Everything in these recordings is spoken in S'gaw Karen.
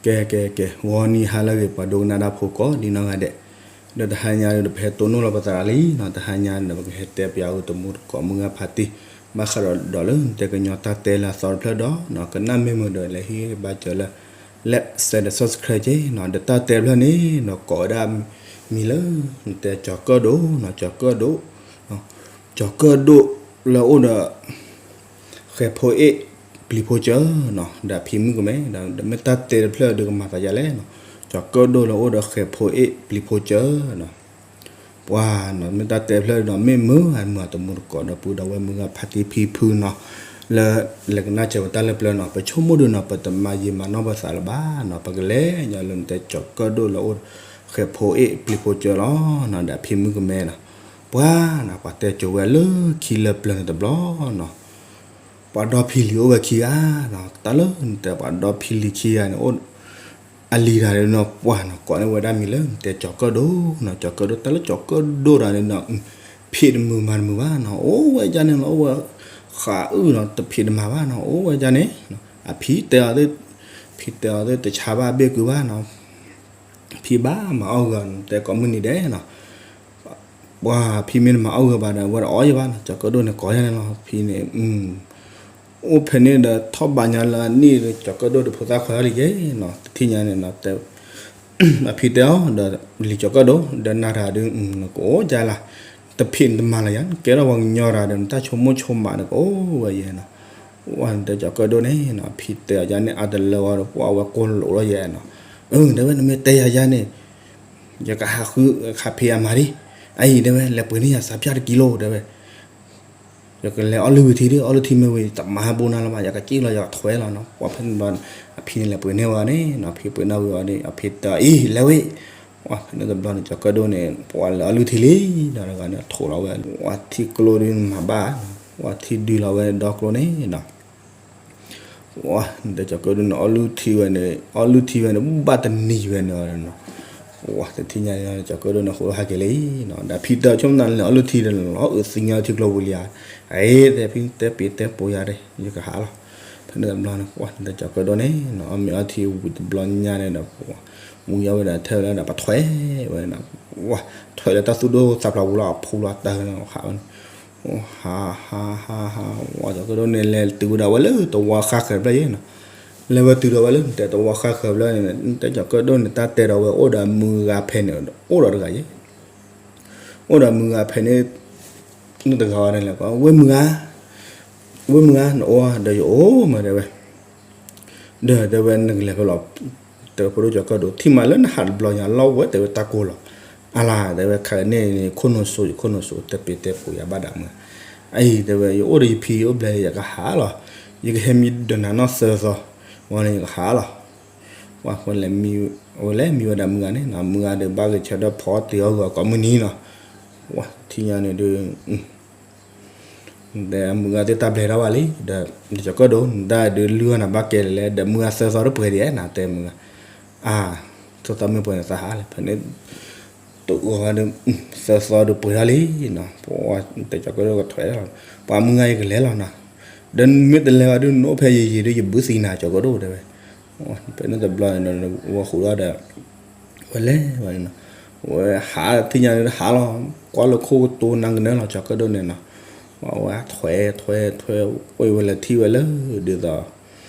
ကဲ ကဲ ကဲ ဂီၤနံၤဟါလၢအဂ့ၤ ပှၤဒိကနၣ်တၢ်ဖိကိးဒ်နီၢ်ဂၤဒဲး, ဒီးတဟါညါဒီး ပဟဲတိၢ်နီၣ်လီၤပသးလံနီၤ, တဟါညါန့ၣ်ဒီး ပကဟဲတဲပၠးအီၤတမူတကိး မုၢ်ဂၤဖါတံၢ် ဘၣ်ဃးဒီးဒီးလၢနတဲကညီတၢ်တဲလၢအသီတဖျၢၣ်ဒီးနီၤ, ကနၣ်မ့ၢ်မုာ်ဒီး လဲၤဟ့ၣ်ဘါစၢၤလၢ like share ဒီး subscribe က့ၤနီၤ, ဒီးတၢ်တဲတဖျၢၣ်န့ၣ်နီၤ ကိးဝဲဒၣ်မံၤလၢ နတဲကၠီၤကၢၣ်ဒိၣ်နီၤ, ကၠီၤကၢၣ်ဒိၣ် ကၠီၤကၢၣ်ဒိၣ်လၢအအိၣ်ဒီး ဃဲၤဖိအ့ၣ်ပျံၤဖိစၢၤနီၤ, ဒီးအဖံမုၣ်ကမဲ, ဒီးမ့ၢ်တၢ်တဲတဖျၢၣ်ဒီးကမၤသးဒ်လဲၣ်နီၤ, ကၠီၤကၢၣ်ဒိၣ်လၢအအိၣ်ဒီးဃဲၤဖိအ့ၣ်ပျံၤဖိစၢၤနီၤ, ပှၤနီၤ မ့ၢ်တၢ်တဲတဖျၢၣ်ဒီး မ့ၢ်မုာ်မုာ်တမူတကိးဒီး ပုၢ်ဒီးဝဲၢ်မုၢ်ဂၤဖါတံၢ်ဖံဖုနီၤ, လၢလဲၤကနၣ်စၢၤဝဲတၢ်လၢပျၢၤနီၤ, ပဆိကမိၣ်ဒုးနီၤ ပတမၤယံာ်မၤနီၢ်ပသးလၢၤဘၣ်နီၤ, ပကလဲၤညီလၢနတဲကၠီၤကၢၣ်ဒိၣ်လၢအအိၣ် ဃဲၤဖိအ့ၣ်ပျံၤဖိစၢၤလီၤနီၤ, ဒီးအဖံမုၣ်ကမဲနီၤ, ပှၤနီၤ ပှၤတဲကၠိၤဝဲလၢခံလၢပျၢၤန့ၣ်တဘျီနီၤ ပှၤဒီဖံလံၤအိၣ်ဝဲခံဂၤနီၤ, တၢ်လၢနတဲပှၤဒီဖံလံၤခံဂၤန့ၣ် အိၣ် အလံၤတဂၤန့ၣ်နီၤ ပှၤနီၤ ကိးန့ၢ်ဝဲဒၣ်မံၤလၢနတဲကၠီၤကၢၣ်ဒိၣ်နီၤ, ကၠီၤကၢၣ်ဒိၣ် တၢ်လၢကၠီၤကၢၣ်ဒိၣ်တဂၤန့ၣ်နီၤ, ဖံးတမုာ်မၤတမုာ်ဘၣ်နီၤ, အိၣ်ဝဲဒၣ်န့ၣ်လီၤ, အိၣ်ဝဲဃးအုၣ်နီၤ, တဖံးတမၤဘၣ်နီၤ, အိၣ်ဝဲဒၣ်န့ၣ် အဖံတဲအီၤသ့ၣ်, ဖံတဲအီၤသ့ၣ် တဆါဘၣ်ဘ့ၣ်ကုဘၣ်နီၤ ဖံဘၣ်မၤအီၣ်ဂီၤ တဲကိးမုၢ်နံၤဒဲးနီၤ, ပှၤဖံမ့ၢ်တမၤအီၣ်ဂီၤဘၣ်ဒီး အဝဲတအီၣ်ယဘၣ်နီၤ, ကၠီၤကၢၣ်ဒိၣ်န့ၣ်ကိးယၤန့ၣ်လီၤ, ဖံန့ၣ် အိၣ်ဖဲန့ၣ်ဒီး ထီၣ်ဘးညါလၢအနံၣ်ဒီး ကၠီၤကၢၣ်ဒိၣ်တဖိသၣ်ခွါထီၣ်လံက့နီၤ, တထံၣ်ညါန့ၣ်နီၤ အဖံတဲအီၤဒီး လံၤကၠီၤကၢၣ်ဒိၣ် ဒီးနၤတဂၤဒီး နကအိၣ်ဒ်လဲၣ်, တဖံးနတမၤလၢၤယၤ, နကဲထီၣ်ပှၤကညီတဂၤဒီး နတၢ်ဆိကမိၣ်ဆိကမးဒီး ကအိၣ်ဝဲယဲနီၤ, ဝဲနတဲကၠီၤကၢၣ်ဒိၣ်န့ၣ်နီၤ, အဖံတဲအီၤယၤန့ၣ် အတလၢဝဲဒီး ပှၤဝဲကိၢ်လိာ်လီၤယဲနီၤ, အၢ တဲဝဲ နမ့ၢ်တဲယၤယၤန့ၣ် ယကဟးဃု ခးဖံးအမၤဒံး, အအံၤ တဲဝဲ လဲၤပှ့ၤန့ၢ်ယၤစးပၠၣ်တကံလိၤ တဲဝဲ ယကလဲၤအီၣ်လုၢ်ဝံၤထံဒံး အီၣ်လုၢ်ထံမ့ၢ်ဝံၤ တမၤဟးဘိနၤလၢၤဘၣ် ယကစံၣ်လီၤ ယကထွဲလီၤနီၤ, ပှၤဖဲန့ၣ်ဘျီ အဖံန့ၣ်လဲၤပှ့ၤန့ၢ်ဝဲန့ၣ်နီၤ, ဖံပှ့ၤန့ၢ်ဝံၤအီၤဒီး အဖံတဲအီၤ အံၤ လဲၤဝဲ, ပှၤဖဲန့ၣ်တဘျီန့ၣ် ကၠီၤကၢၣ်ဒိၣ်န့ၣ် ပှၤလဲၤအီၣ်လုၢ်ထံလံ, ဒီးတဂၤန့ၣ်ထိးလီၤဝဲ ပှၤထံကျိဒုးမၤဘၣ်, ပှၤထံဒုးလီၤဝဲဒီကျိန့ၣ်နီၤ ဝဲ နတဲကၠီၤကၢၣ်ဒိၣ်န့ၣ် အီၣ်လုၢ်ထံဝဲန့ၣ် အီၣ်လုၢ်ထံဝဲန့ၣ် ဘၣ်တနံၤဝဲန့ၣ်နီၤ, ဝဲ တထံၣ်ညါန့ၣ် ကၠီၤကၢၣ်ဒိၣ်န့ၣ် ဃိးဟဲက့ၤလံနီၤ, ဒီးဖံတဲဆိကမိၣ်နၤလဲၤအီၣ်လုၢ်ထံဒီး လီၤအုးသံညါထံကျိပူၤလံဧါ, အ့ တဲဖံတဲပ့ၤတဲပိာ်ယၤဒီး ယကဟးလီၤ, ဖဲန့ၣ်တဘျီန့ၣ် ပှၤ နတဲကၠီၤကၢၣ်ဒိၣ်န့ၣ်နီၤ အီၣ်မ့ၤအီထံဝံၤတဘျီညါန့ၣ်ဒီး ပှၤ မူယီဝဲဒီးထဲဝဲလၢဒီးပထွဲဝဲနီၤ, ဝဲ ထွဲလၢတၢ်သူၣ်ဒိၣ်သးဖျိးပူၤလီၤ အဖူလီၤတၢ်ဟးဝဲန့ၣ် ဟး ဟး ဟး ဟး ဝဲ ကၠီၤကၢၣ်ဒိၣ်န့ၣ် လဲၤတုၤဝဲဒၣ်ဝဲလၢတဝီဃါဃၢၤဖျၢၣ်ယဲနီၤ, လဲၤဝဲတုၤဒီးဝဲလၢနတဲတဝီဃါဃၢၤဖျၢၣ်န့ၣ် နတဲကၠီၤကၢၣ်ဒိၣ်န့ၣ် တၢ်တဲဒီးဝဲအိၣ်ဒီးမုၢ်ဂၤဖဲန့ၣ် အိၣ်ဒီးတဂၤယဲ, အိၣ်ဒီးမုၢ်ဂၤဖဲန့ၣ် န့ၣ်တဂၤဝဲန့ၣ်လဲၣ် ဝဲမုၢ်ဂၤ ဝဲမုၢ်ဂၤ နအိၣ်ဧါ ဒီးယအိၣ်မး တဲဝဲ ဒီးတဲဝဲ နကလဲၤဖဲလဲၣ်, တဲဝဲဖိဒိၣ်ကၠီၤကၢၣ်ဒိၣ် ထံၣ်မးလၢနဟးတဘျီညါလီၤဝဲ တဲဝဲတၢ်ကိၢ်လီၤ, အလၤ တဲဝဲ ခါန့ၣ် ခိၣ်နူာ်စိ ယခိၣ်နူာ်စိ တဲပ့ၤတဲပိာ်ယၤဘၣ်ဒၣ်မး, အအံၤ တဲဝဲ ယအိၣ်ဒီးယဖံ ယအိၣ်ဘျဲၣ် ယကဟးလီၤ, ယကဟဲမံဒီးနၤနီၢ်သၢသီ, ဝံၤန့ၣ် ယကဟးလီၤ, ဝဲ ဝဲလဲၤမံဝဲဒၣ်မုၢ်ဂၤန့ၣ်နီၤ, မုၢ်ဂၤဒီးဘၣ်ဂဲၤဆၢထၢၣ်ဖီတ့ၢ်အီၣ်ဂီၤ ကိးမုၢ်နံၤနီၤ, ဝဲ ထံၣ်ညါန့ၣ်ဒုး တဲမုၢ်ဂၤသ့ၣ်တၢ်ဘျဲၣ်ထီၣ်ဘၣ်လံ, ဒီး ဒီးကၠီၤကၢၣ်ဒိၣ် နတၢ်ဒုးလုၢ်အီၣ်နၤဘၣ်ကဲလဲၣ်လဲၣ်, ဒီးမုၢ်ဂၤသၢသီတပှဲၤဒံးဧါ နတဲမုၢ်ဂၤ, အါ, သၢသီမ့ၢ်ပှဲၤန့ၣ်သးဟးလံ, ဖဲန့ၣ် တဂီၤဒီး သၢသီဒီးပှဲၤထီၣ်လံနီၤ, ပှၤတဲကၠီၤကၢၣ်ဒိၣ်ကထွဲလီၤ, ပှၤမုၢ်ဂၤယကလဲၤလီၤနီၤ, ဒီးမ့ၢ်တလဲၤဘၣ်ဒုး နအိၣ်ဖဲယံာ်ယံာ်ဒုး ယဘုသံနၤ ကၠီၤကၢၣ်ဒိၣ်တဲဝဲ, ဖဲန့ၣ်တဘျီန့ၣ် ဝဲဃုာ်ဒီး ဝဲလဲၤဝဲန့ၣ်နီၤ, ဝဲဟးထံၣ်ညါန့ၣ်ဟးလီၤ, ကွၢ်လၢခိၣ်ကတိၤနၤကနၢလီၤ ကၠီၤကၢၣ်ဒိၣ်န့ၣ်နီၤ, ဝဲထွဲထွဲထွဲ အိၣ်ဝဲလၢထံၣ်ဝဲလၢ ဒ်သိး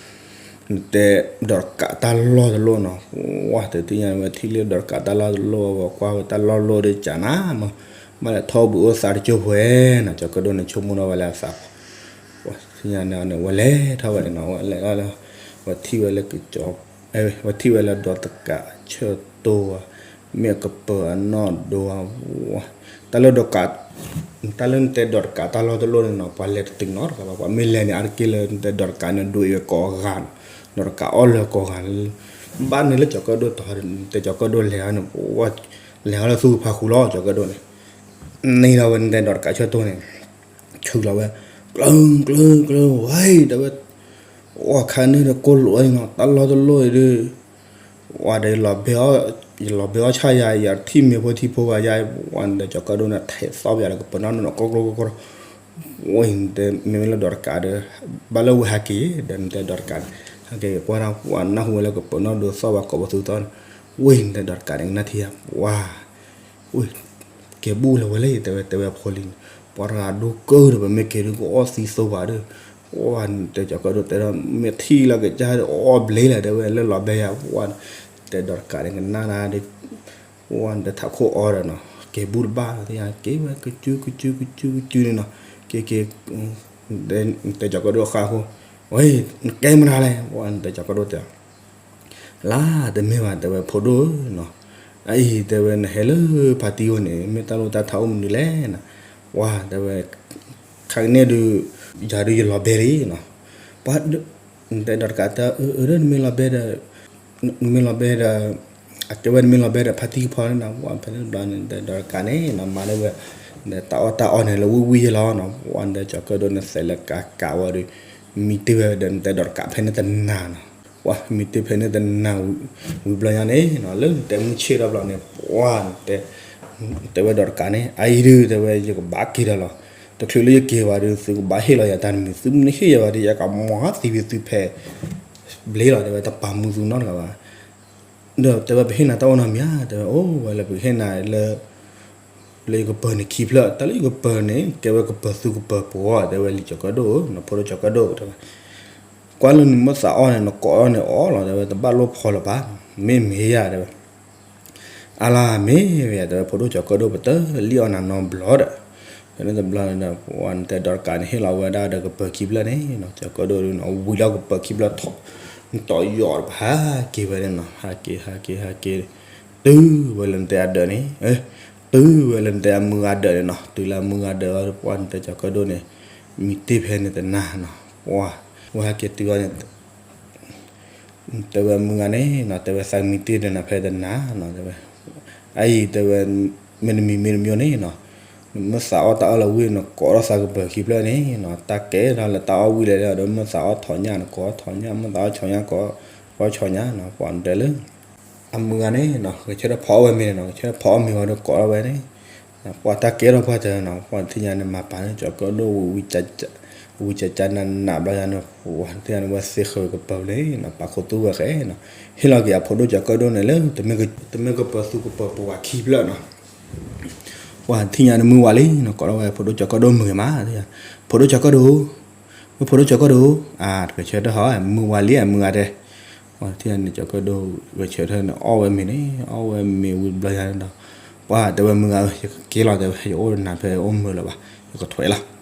နတဲဒီးတကးတၢ်လီၢ်တလိၣ်နီၤ, ဝဲတထံၣ်ညါန့ၣ် ဝဲထံၣ်လၢဒီးတကးတၢ်လီၢ်တလိၣ် ဝဲကွၢ်ဝဲတၢ်လီၢ်လိၣ်ဒီးကနၤမး, ဘၣ်လဲၤထီၣ်ဘူးအိၣ်သးတကၠိၢ်ဖဲနီၤ, ကၠီၤကၢၣ်ဒိၣ်န့ၣ် ဆိကမိၣ်ထီၣ်ဝဲလၢအသး ဝဲထံၣ်ညါန့ၣ် ဝဲလဲၤထီၣ်ဝဲနီၤ, ဝဲလဲၤထီၣ်လၢ ဝဲထံၣ်ဝဲလၢကၠီၤ, ဝဲထံၣ်ဝဲလၢဒီးတကးဆၢတိၤဧါ, မ့ၢ်အကပၢၤအနီၢ်ဒိဧါ, တၢ်လၢဒီးတကး, တၢ်လၢနတဲဒီးတကးတၢ်လီၢ်တလိၣ်န့ၣ်နီၤ ပှၤလဲၤတတုၤနီတဂၤဘၣ်, ပှၤမ့ၢ်လဲၤန့ၣ် အါတက့ၢ်လၢနတဲဒီးတကးန့ၣ် ဒိအံၤဝဲကိးဂၤနီၤ, ဒီးတကးအီၣ်လၢာ်ကိးဂၤ, ဘၣ်န့ၣ်လၢကၠီၤကၢၣ်ဒိၣ်တီၤဒီး နတဲကၠီၤကၢၣ်ဒိၣ်လဲၤန့ၣ်, လဲၤအီၤလၢသူၣ်ဖးဃူလီၤ ကၠီၤကၢၣ်ဒိၣ်န့ၣ်, န့ၢ်လီၤဝဲနတဲဒီးတကးဆၢတိၤန့ၣ် ဆူးလီၤဝဲ, ကျၢၤ ကျၢၤ ကျၢၤ ဝဲ တဲဝဲ, ဝဲခါန့ၣ်ဒီးကိၢ်လိာ်အံၤနီၤ တၢ်လီၢ်တလိၣ်အံၤဒီး, ဝဲဒီးယလီၤဘဲအီၣ်, ယလီၤဘဲအီၣ်ဆၣ်ယၤ ယထံၣ်မ့ၤဖိထံဖိဘၣ်ယၤ, ဝဲနတဲကၠီၤကၢၣ်ဒိၣ်န့ၣ် ထဲးသီၣ်ပယၤဒီးကပၢၤနီၢ်နီၢ် ကီၢ်ကျိကီၢ်ကျိ, ဝဲနတဲမ့မ့ၢ်လၢဒီးတကးဒီး, ဘၣ်လၢဝဲဟဲက့ၤဒီး နတဲဒီးတကးန့ၣ်, ဟဲက့ၤကွၢ်တၢ် ပှၤနၢ်ဟူဝဲလၢကပၢၤနီၣ်ဒိသီၣ်ဘၣ်ကိးပသူသီၣ်န့ၣ်, ဝ့ၢ်နတဲဒီးတကးန့ၣ် ကနၣ်ထံဧါ, ပှၤ ဝ့ၢ် ကဲဘူၣ်လၢၤဝဲလဲၣ် တဲဝဲ တဲဝဲအဖိလံန့ၣ်, ပှၤတဂၤဒိကၢၢ်ဒီး ပမ့ၢ်က့ၤဒုးကအီၣ်သံသိဘၣ်ဒီး, ပှၤနတဲကၠီၤကၢၣ်ဒိတဲဒီး မ့ၢ်ထံၣ်လီၤက့ၤကၢ်ဒီးအီၣ်ဘျ့လၢၤ တဲဝဲလၢလီၤဘဲယၤ, ပှၤ တဲဒီးတကးန့ၣ် ကနၣ်နၤဒီး ပှၤနတဲထးခိၣ်အီဒီးနီၤ ကဲဘူၣ်တဘၣ်လီၤ သ့ၣ်ညါ က့ၤဝဲကစုကစုကစုကစုန့ၣ်နီၤ, က့ၤက့ၤ တဲကၠီၤကၢၣ်ဒိဃၣ်အဃိ, ဝဲ နကဲမနုၤလဲၣ် ပှၤနတဲကၠီၤကၢၣ်ဒိတဲ လါ တမ့ၢ်ဘၣ် တဲဝဲဖိဒိၣ်ဧၢနီၤ, အအံၤ တဲဝဲ နဟဲလၢဖါတံၢ်အအိၣ်န့ၣ် မ့ၢ်တၢ်လိၣ်တၢ်ထးအိၣ်မနုၤလဲၣ်နီၤ, ပှၤ တဲဝဲ ခါကန့ၣ်ဒုး ယၤဒုးယလီၤဘဲလံနီၤ, ပှၤ နတဲဒီးတကးတၢ် အၢ အၢ နမ့ၢ်လီၤဘဲဒီး နမ့ၢ်လီၤဘဲဒီး အတဲဝဲနမ့ၢ်လီၤဘဲဒီးဖါတံၢ်ကဖီန့ၣ်နီၤ, ပှၤဖဲန့ၣ်တဘျီန့ၣ် နတဲဒီးတကးန့ၣ်နီၤ မၤလၢဝဲ နတၢ်အီၣ်တၢ်အီန့ၣ် လၢဝံၣ်ဝံၣ်ယဲလီၤနီၤ, ပှၤနတဲကၠီၤကၢၣ်ဒိန့ၣ် သဲးလၢကးကးဝဲဒီး မံတ့ၢ်ဝဲဒီး နတဲဒီးတကးဖဲန့ၣ်တနၤနီၤ, ပှၤမံတ့ၢ်ဖဲန့ၣ်တနၤ ဝံၤဘျီညါန့ၣ်နီၤ လၢနတဲမုၢ်ဆ့ၣ်ဒီးဘျီန့ၣ် ပှၤ တဲဝဲဒီးတကးန့ၣ် အအံၤဒုး တဲဝဲ ယကဘၣ်က့ၤဒီးလီၤ, တချုးလၢယက့ၤဘၣ်ဒီး သုကဘၣ်ဟ့ၣ်လီၤယၤတၢ်တမံၤ သုမ့ၢ်ဟ့ၣ်ယၤဘၣ်ဒီး ယကမၤသံဝံၤသုဖဲ ဘျ့လီၤ တဲဝဲ တပာ်မူသုနီတဂၤဘၣ်, ဒီးတဲဝဲ ပဟ့ၣ်နၤတၢ်အီၣ်နီတမံၤဧါ, တဲဝဲ အိၣ်ဝဲလၢပကဟ့ၣ်နၤလၢ လၢယကပၢၤန့ၣ်ခံဖျၢၣ် တၢ်လၢယကပၢၤန့ၣ် ကဲဝဲကပၢၤသူကပၢၤပှီၤ တဲဝဲလံ ကၠီၤကၢၣ်ဒိၣ်ဧၢ, ဖိဒိၣ်ကၠီၤကၢၣ်ဒိၣ် တဲဝဲ, ကွၢ်လၢနမ့ၢ်သးအီၣ်န့ၣ် နကိးအီၣ်န့ၣ်အီၣ်လီၤ တဲဝဲ တဘၣ်လိၣ်ဖီလၢၤဘၣ်, မ့ၢ်မ့ၢ်ယၤ တဲဝဲ အလါမ့ၢ်ဝဲယၤ တဲဝဲ ဖိဒိၣ်ကၠီၤကၢၣ်ဒိၣ် ပတလံၣ်အီၣ်နၤနီတဘျီဒီး, ဖဲန့ၣ်တဘျီန့ၣ်ဒီး ပှၤနတဲဒီးတကးန့ၣ် ဟ့ၣ်လီၤဝဲဒၣ်ဒီးကပၢၤခံဖျၢၣ်န့ၣ်နီၤ, ကၠီၤကၢၣ်ဒိၣ်ဒုးနီၤ ဝံၤဒီးကပၢၤခံဖျၢၣ်ထီၣ်, နတီၤယီၤတပၤ ဟးက့ၤဝဲန့ၣ်နီၤ ဟးက့ၤ ဟးက့ၤ ဟးက့ၤ တုၤဝဲလၢနတဲအဒၢးန့ၣ်, တုၤဝဲလၢနတဲအမုၢ်ဂၤဒၢးန့ၣ်နီၤ, တုၤလၢအမုၢ်ဂၤဒၢးဝဲ ပှၤနတဲကၠီၤကၢၣ်ဒိၣ်န့ၣ် မံတ့ၢ်ဖဲန့ၣ်တနၤနီၤ, ပှၤ ဝဲဟဲက့ၤတုၤအီၤန့ၣ် တဲဝဲမုၢ်ဂၤန့ၣ်နီၤ တဲဝဲသးမံတ့ၢ်ဒီးနၤဖဲတနၤနီၤ တဲဝဲ, အအံၤ တဲဝဲ မ့ၢ်တမံၤမ့ၢ်တမံၤန့ၣ်နီၤ, နမ့ၢ်သးအီၣ်တၢ်အီၣ်လၢဝံၤ နကိးထီၣ်သးကပၢၤခံဖျၢၣ်န့ၣ်နီၤ, တၢ်ကဲထီၣ်လၢတၢ်အီၣ်ဝံၤလဲၣ်ဒီး မ့ၢ်သးအီၣ်ထီၣ်ညၣ် နကိးထီၣ်ညၣ် မ့ၢ်သးအီၣ်ဆီညၣ် ကိး ကိးဆီညၣ်နီၤ, ပှၤတဲလၢ အမုၢ်ဂၤန့ၣ်နီၤ ဂဲၤဆၢထၢၣ်ဖီအီၣ်ဝဲမ့ၤန့ၣ်နီၤ ဂဲၤဆၢထၢၣ်ဖီအီၣ်မ့ၤဝံၤဒီးကိးထီၣ်ဝဲန့ၣ်, ပှၤတၢ်ကဲထီၣ်ပှၤတနီၤ ပှၤထံၣ်ညါန့ၣ် မၤပာ်န့ၣ် ကၠီၤကၢၣ်ဒိၣ်ဝံၤ ဝံၤကကနးနးဘျီယၤန့ၣ် ပှၤထံၣ်ညါန့ၣ် ဝဲသ့ဃၢၤကပၢၤလံနီၤ ပာ်ခူသူၣ်ဝဲဃဲနီၤ, ဟ့ၣ်လီၤက့ၤအဖိဒိၣ်ကၠီၤကၢၣ်ဒိၣ်န့ၣ်လၢ တမ့ၢ်ကပၢၤသူကပၢၤပှၤခံဖျၢၣ်နီၤ ပှၤထံၣ်ညါန့ၣ်မုၢ်ဝါလံနီၤ ကိးထီၣ်ဝဲဖိဒိၣ်ကၠီၤကၢၣ်ဒိၣ်မုၢ်ဂ့ၤမး, ဖိဒိၣ်ကၠီၤကၢၣ်ဒိၣ်, မ့ၢ်ဖိဒိၣ်ကၠီၤကၢၣ်ဒိၣ်, တဂဲၤဆၢထၢၣ်ဟီ မုၢ်ဝါလံ အမုၢ်ဂၤတဲ, ပှၤထံၣ်ညါန့ၣ် ကၠီၤကၢၣ်ဒိၣ် ဂဲၤဆၢထၢၣ်န့ၣ် အီၣ်ဝဲမ့ၤန့ၣ် အီၣ်ဝဲမ့ၤဝံၤဘျီယၤန့ၣ်ဒီး, ပှၤတဲဝဲမုၢ်ဂၤဧၢ ယကက့ၤလီၤ တဲဝဲ ယအိၣ်တနၤဖဲအိၣ်မုာ်လၢၤဘၣ် ယကထွဲလီၤ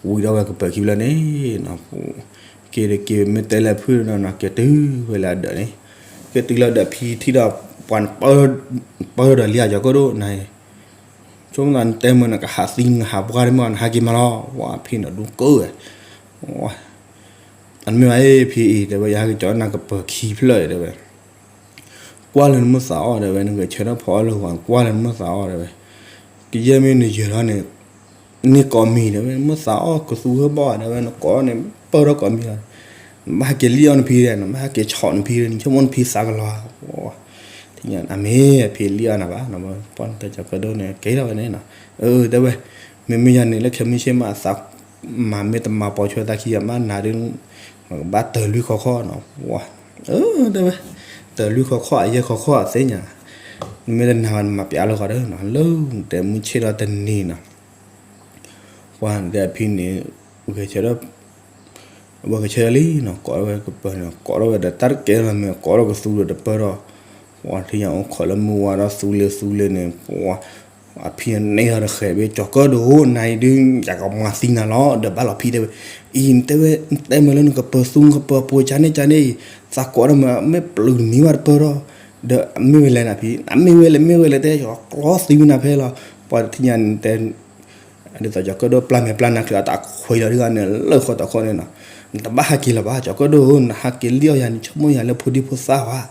ဝံၤဒီးဝဲကပၢၤခံဖျၢၣ်န့ၣ်နီၤ, က့ၤဒီးက့ၤမ့ၢ်တဲလၢဖုၣ်နီၤနီၤ က့ၤတုၤဝဲလၢအဒၢးန့ၣ်, က့ၤတုၤလၢအဒၢးဖံထံၣ်ဒီး ပှၤ ပၢၢ်ဒီးလံ ကၠီၤကၢၣ်ဒိၣ်နၤ, ဆိကမိၣ်သးနတဲမုာ် နကဟးသံနဟးပှၢ်တမ့ၢ် နဟးက့ၤမးလီၤ, ပှၤဖံန့ၣ်ဒိကၢၢ်ဝဲ, အမ့ၢ်ဝဲအ့ၣ်ဖံအံၤ တဲဝဲ ယဟဲက့ၤကၠီၤနၤကပၢၤခံဖျၢၣ် တဲဝဲ ကွၢ်လၢနမ့ၢ်သးအီၣ် တဲဝဲ နဂဲၤဆၢထၢၣ်ဖီအီၣ်လၢဂီၤ ကွၢ်လၢနမ့ၢ်သးအီၣ် တဲဝဲ, ကယဲၢ်မ့ၢ်နယၢၤထီၣ်န့ၣ် န့ၢ်ကိးမံၤ တဲဝဲ နမ့ၢ်သးအီၣ်ကသူဟဲဘီၣ် တဲဝဲ နကိးန့ၣ် ပၢၢ်ထီၣ်ကိးမံၤလီၤ, နဘၣ်ဟဲက့ၤလံၣ်အီၣ်နဖံဒီး နဘၣ်ဟဲက့ၤဆီၣ်နဖံဒီး နဆိကမိၣ်နဖံသးကလီၤ, ထံၣ်ညါ အမ့ၢ်အဖံလံၣ်အီၣ်နၤဘၣ်, ပှၤတဲကၠီၤကၢၣ်ဒိၣ်န့ၣ် က့ၤထီၣ်ဝဲန့ၣ်နီၤ, အၢ တဲဝဲ မ့မ့ၢ်ယၤန့ၣ် လၢခဲမုၢ်ဆ့ၣ်မး အသး မၤမ့ၢ်တမၤပိာ်ထွဲသးခံဂၤမးနၤဒုး မ့ၢ်ကဘၣ်တၢၤလွံၢ်ခီခီနီၤ, ပှၤ အၢ တဲဝဲ တၢၤလွံၢ်ခီခီ အယဲၢ်ခီခီအသ့ၣ်ညါ, နမ့ၢ်တနာ်ဘၣ် နမၤပျးလၢဃီဒီးနီၤ, လၢတဲမုၢ်ဆ့ၣ်ထီၣ်တနံၤနီၤ, ပှၤတဲအဖံန့ၣ် ဂဲၤဆၢထၢၣ် ဝဲဂဲၤဆၢထၢၣ်လံနီၤ, ကိးထီၣ်ဝဲကပၢၤန့ၣ် ကိးထီၣ်ဝဲဒီးတၢ်တကဲလီၤမ့ၢ် ကိးထီၣ်ကသူဒီးတပၢၢ်ထီၣ်, ပှၤထံၣ်ညါအိၣ်ခိးလၢမုၢ်ဝါဒီးသူလ့ၤသူလ့ၤန့ၣ် ပှၤ အဖံန့ၣ်န့ၢ်ထီၣ်တဃဲးဘ့ၣ် ကၠီၤကၢၣ်ဒိၣ် နၤအံၤဒုး ယကမၤသံနၤလီၤ ဒီးဘၣ်လီၤဖံတဲဝဲ, အံၤ တဲဝဲ တဲမ့ၢ်လၢနကပၢၤသူကပၢၤပှၤကန့ၣ်ကန့ၣ်အံၤ သးကိးဒီးမ့ၢ် မ့ၢ်ပျုၤတမံၤဘၣ်တပၢၢ်ထီၣ်, ဒီးအမ့ၢ်ဝဲလဲၣ်နဖံ အမ့ၢ်ဝဲလဲၣ် မ့ၢ်ဝဲလဲၣ် တဲ ယကျီသံဝံၤနၤဖဲလီၤ, ပှၤတထံၣ်ညါန့ၣ်တဲ ဒ်သိးကၠီၤကၢၣ်ဒိၣ်ပျၢ်မဲာ်ပျၢ်နါချုးအတၢ်ခွဲးလီၤဒ်ဂၤန့ၣ် လၢဃီတခီန့ၣ်နီၤ, နတဘၣ်ဟဲက့ၤလၢၤဘၣ် ကၠီၤကၢၣ်ဒိၣ် နဟဲက့ၤလံၣ်အီၣ်ယၤန့ၣ် ဆိကမိၣ်ယၤလၢဖိဒံဖိသၣ်ဝဲ,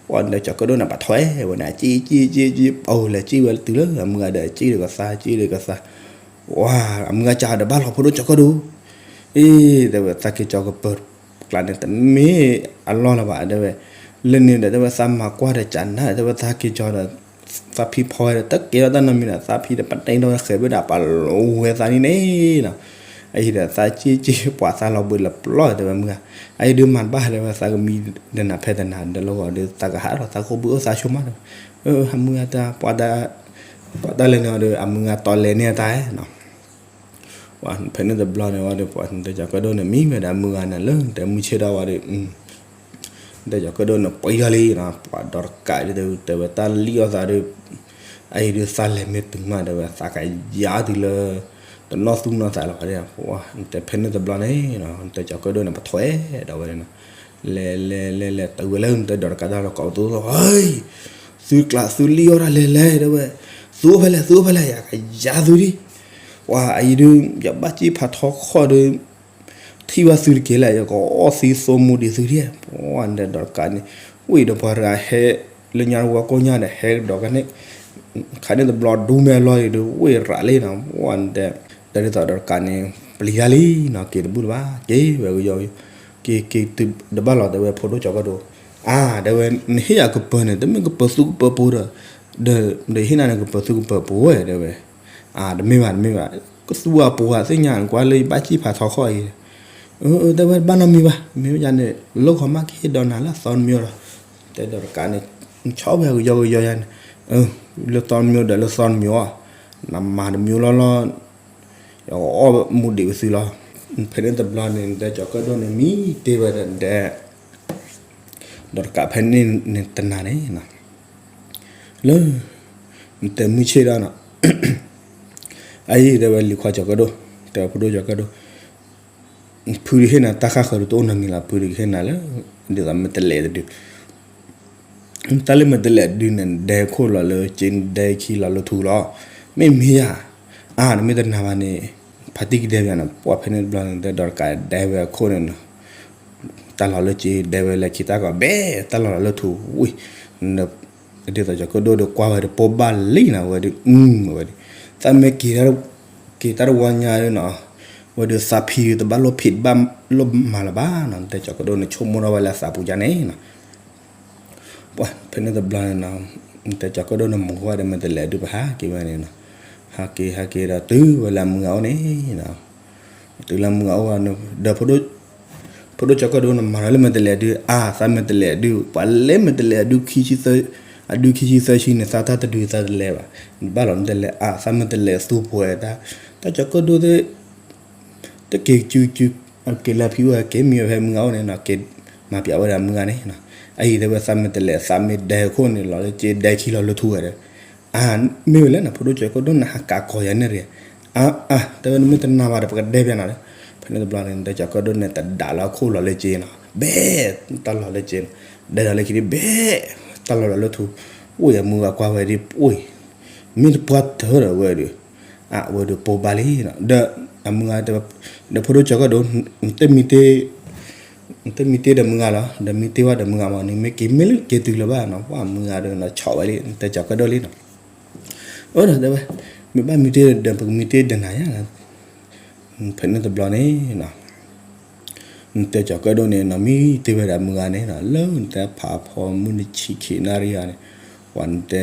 ပှၤဒီးကၠီၤကၢၣ်ဒိၣ်န့ၣ် ပာ်ထွဲဝဲန့ၣ် ကံၣ်ကံၣ်ကံၣ်ကံၣ် ပှၤလဲၤကံၣ်ဝဲလၢတုၤလၢအမုၢ်ဂၤဒီး ကံၣ်ဒီးကသါ ကံၣ်ဒီးကသါ, ပှၤ အမုၢ်ဂၤစံးဒီးဘၣ်လီၤဖိဒိၣ်ကၠီၤကၢၣ်ဒိၣ်, အ့ တဲဝဲသးက့ၤကၠီၤကပၢၤကျါန့ၣ် တမ့ၢ်အလီၢ်လၢၤဘၣ် တဲဝဲ, လၢန့ၣ်ဒီး တဲဝဲသးမၤကွၢ်ဒီးကနၣ် တဲဝဲသးက့ၤကၠီၤဒီး သးဖံဖီဝဲဒီး တကဲထီၣ်တၢ်နီတမံၤဒီး သးဖံဒီးပတဲထီၣ်ဝဲဃဲးဘ့ၣ်ဒီး ပာ်လီၤဝဲသးန့ၣ်န့ၣ်နီၤ, အအံၤဒီးသးက့က့ ပှၤသးလီၤဘှံးလီၤပျီတဲဝဲမုၢ်ဂၤ, အအံၤဒုးမၤတဘၣ်တဲဝဲ သးကမံတနၤဖဲတနၤ ဒီးလီၤဂီၤဒီး သးကဟးထီၣ်သးခိၣ်ဘုအိၣ်သးဆိမးတဲဝဲ, အမုၢ်ဂၤတၢ် ပှၤတၢ်လဲၤန့ၣ်အီၤဒီး အမုၢ်ဂၤတီလဲၤန့ၢ်အတၢ်နီၤ ပှၤဖဲန့ၣ်တဘျီန့ၣ်ဝံၤဒီး ပှၤနတဲကၠီၤကၢၣ်ဒိၣ်န့ၣ် မံဝဲဒၣ်မုၢ်ဂၤန့ၣ်လၢ နတဲမုၢ်ဆ့ၣ်ဒီးဝံၤဒီး နတဲကၠီၤကၢၣ်ဒိၣ်န့ၣ် ပှဲၤထီၣ်လံနီၤ ပှၤဒီးတကးဒ်တဲဝဲတၢ်လံၣ်အီၣ်သးဒီး အအံၤဒုးသးလဲၤမ့ၢ်တုၤမးတဲဝဲ သးကယၤတုၤလၢ တနီၢ်သူၣ်နီၢ်သးလၢၤဘၣ်ဒီး ပှၤနတဲဖဲန့ၣ်တဘျီန့ၣ် နတဲကၠီၤကၢၣ်ဒိၣ်န့ၣ် ပထွဲဒီးဝဲန့ၣ်နီၤ လဲၤလဲၤလဲၤလဲၤတုၤဝဲလၢ နတဲဒီးတကးတၢ်လီၤကိးပသူသိး ဟဲ သုကျးသုလံၣ်အီၣ်တၢ်လဲၤလဲၤတဲဝဲ, သုအိၣ်ဖဲလဲၣ် သုအိၣ်ဖဲလဲၣ် ယကယၤသုဒံး, ပှၤအံၤဒုး ယဘၣ်စံၣ်ဖးထီခီၣ်ဒီး ထံၣ်ဘၣ်သုတက့ၢ်လၢ ယကအီၣ်သံသိမူဒံးသုဒံး, ပှၤနတဲဒီးတကးန့ၣ် ဝံၤဒီးပှၤရၤဟဲ လၢညါတဝီကိၣ်ညါဒီးဟဲကဒီးကန့ၣ် ခါန့ၣ်တဘျီဒူမ့ၢ်အလီၢ်အံၤဒီး ဝံၤရၤလံနီၤ ပှၤနတဲ တဲဒ်သိးဒီးတကးန့ၣ် ပျံၤတၢ်လံနီၤ က့ၤတဘူၣ်လၢၤဘၣ် က့ၤဝဲကယီ က့ၤက့ၤတုၤတဘၣ်လီၤ တဲဝဲဖိဒိၣ်ကၠီၤကၢၣ်ဒိၣ်, အါ တဲဝဲ နဟ့ၣ်ယၤကပၢၤန့ၣ် တမ့ၢ်ကပၢၤသူကပၢၤပူၤဒီး ဒီးဟ့ၣ်နၤန့ၣ်ကပၢၤသူကပၢၤပူၤဝဲ တဲဝဲ, အါ တမ့ၢ်ဘၣ် တမ့ၢ်ဘၣ် ကသူအပူၤဧါ သ့ၣ်ညါ ကွၢ်လၢယဘၣ်စံၣ်ဖးထီခီၣ်အံၤ, အၢ တဲဝဲ တဘၣ်နီတမံၤဘၣ် မ့ၢ်ဝဲယၤန့ၣ် လိၣ်ခီမးကဟ့ၣ်ဒီးနၤလၢအသီတမံၤဒီး, တဲဒီးတကးန့ၣ် ဆီၣ်ဝဲကယီကယီယၤန့ၣ်, လၢသီတမံၤဒီးလၢသီတမံၤအီၤ, နမၤတမံၤလီၤလီၤ ယကအီၣ်မူဒံးဝဲသုလီၤ, ဖဲန့ၣ်တဘျီန့ၣ် နတဲကၠီၤကၢၣ်ဒိၣ်န့ၣ် မံတ့ၢ်ဝဲဒီး ဒီးတကးဖဲန့ၣ်န့ၣ်တနၤန့ၣ်နီၤ, လၢ နတဲမုၢ်ဆ့ၣ်ဒီးနီၤ, အအံၤတဲဝဲလံၤခွါကၠီၤကၢၣ်ဒိၣ်, တဲဝဲဖိဒိၣ်ကၠီၤကၢၣ်ဒိၣ်, ဖုဒုးဟ့ၣ်နၤတၢ်ဃၣ်ဃၢၤဒုးတအိၣ်နီတမံၤလီၤ, ဖုဒုးကဟ့ၣ်နၤလၢ ဒ်သိးမဲာ်တဲးလဲးတဒု တၢ်လၢမဲာ်တဲးလဲးဒုန့ၣ် နဒဲခိၣ်လီၤလၢစ့ နဒဲခံလီၤလၢထူလီၤ, မ့ၢ်မ့ၢ်ယၤ, အါ နမ့ၢ်တနာ်ဘၣ်န့ၣ် ဖါတံၢ်ကဒဲဘၣ်နီၤ, ပှၤဖဲန့ၣ်တဘျီန့ၣ် တဲဒီးတကးဒဲဝဲအခိၣ်န့ၣ်နီၤ, တၢ်လီၤလၢစ့ ဒဲဝဲလၢခံတၢ်ကီး ဘဲ တၢ်လီၤလၢထူဝံၤ, ဒ်သိးကၠီၤကၢၣ်ဒိၣ်ဒီးကွၢ်ဝဲဒီးပိာ်ဘၣ်လံနီၤ, ဝဲဒီး အဝဲဒီး သးမ့ၢ်က့ၤ က့ၤတၢ်တဝီညါနီၤ, ဝဲဒီးသးဖံးတဘၣ်လိၣ်ဖံးတဘၣ်လိၣ်မၤလၢၤဘၣ်နီၤ, နတဲကၠီၤကၢၣ်ဒိၣ်န့ၣ်ဆိကမိၣ်ထီၣ်ဝဲလၢအသးပူၤယါန့ၣ်နီၤ, ပှၤဖဲန့ၣ်တဘျီန့ၣ်နီၤ, နတဲကၠီၤကၢၣ်ဒိၣ်န့ၣ် မၤဝဲဒီးမဲာ်တဲးလဲးဒုး ပဟးက့ၤဝဲန့ၣ်နီၤ, ဟးက့ၤဟးက့ၤဒီးတုၤဝဲလၢအမုၢ်ဂၤအိၣ်န့ၣ်နီၤ, တုၤလၢအမုၢ်ဂၤအိၣ်ဒီး ဖိဒိၣ်ကၠီၤကၢၣ်ဒိၣ်န့ၣ် မၤလီၤလၢမဲာ်တဲးလဲးဒုး အါ သးမဲာ်တဲးလဲးဒုး ပှၤလဲၤမဲာ်တဲးလဲးဒုး ခံဆံသၢဆံန့ၣ် သးတၢ်တဒုး သးတလဲၤဘၣ်, နဘၣ်လီၤမဲာ်တဲးလဲး အါ သးမဲာ်တဲးလဲးသူပှဲၤတၢ်, တၢ်ကၠီၤကၢၣ်ဒိၣ်သ့ၣ် တက့ၤကၠူကၠူ က့ၤလၢဖံအိၣ် က့ၤမံဝဲဖဲမုၢ်ဂၤအိၣ်န့ၣ်နီၤ, က့ၤမၤပျးဝဲဒၣ်မုၢ်ဂၤန့ၣ်နီၤ, အအံၤတဲဝဲသးမဲာ်တဲးလဲး သးမ့ၢ်ဒဲခိၣ်န့ၣ် လီၤလၢစ့ဒဲခံလီၤလၢထူဝဲဒီး, အါ မ့ၢ်ဝဲလဲၣ်နီၤ ဖိဒိၣ်ကၠီၤကၢၣ်ဒိၣ်န့ၣ် ဟးကးကီၤယၤန့ၣ်ရံ, အါ အါ တဲဝဲနမ့ၢ်တနာ်ဘၣ်ဒီး ပကဒဲပျးနၤဒီး, ဖဲန့ၣ်တဘျီန့ၣ် နတဲကၠီၤကၢၣ်ဒိၣ်န့ၣ် တဒးလီၤခိၣ်လီၤလၢစ့နီၤ, ဘဲ တၢ်လီၤလၢစ့နီၤ, ဒဲလီၤလၢခံဒုး ဘဲ တၢ်လီၤလီၤလၢထူ, အိၣ်ယမုၢ်ဂၤကွၢ်ဝဲဒ် အိၣ် မ့ၢ်တပှၢ်တၢၢ်ဒီးဝဲဒီး, အဝဲဒီးပိာ်ဘၣ်လံနီၤ, ဒီးအမုၢ်ဂၤတဲဝဲ, ဒီးဖိဒိၣ်ကၠီၤကၢၣ်ဒိၣ် နတမံတ့ၢ်ဒီးမုၢ်ဂၤလီၤ, ဒီးမံတ့ၢ်ဝဲဒီးမုၢ်ဂၤမး နမ့ၢ်က့ၤမ့ၢ်လၢက့ၤတုၤလၢၤဘၣ်နီၤ, ပှၤမုၢ်ဂၤဒီးနီၤ ဆီၣ်ဝဲလံ နတဲကၠီၤကၢၣ်ဒိၣ်လံနီၤ, အၢ ဒီးတဲဝဲ, မ့ၢ်ဘၣ်မံတ့ၢ်ဒီး ပကမံတ့ၢ်ဒီးနၤယါ ဖဲန့ၣ်တဘျီန့ၣ်နီၤ, နတဲကၠီၤကၢၣ်ဒိၣ်န့ၣ်နီၤ မံတ့ၢ်ဝဲဒၣ်မုၢ်ဂၤန့ၣ်နီၤ လၢနတဲဖးဖီမုၢ်နဆံခံနၣ်ရံၣ်ဂၤန့ၣ်, ပှၤနတဲ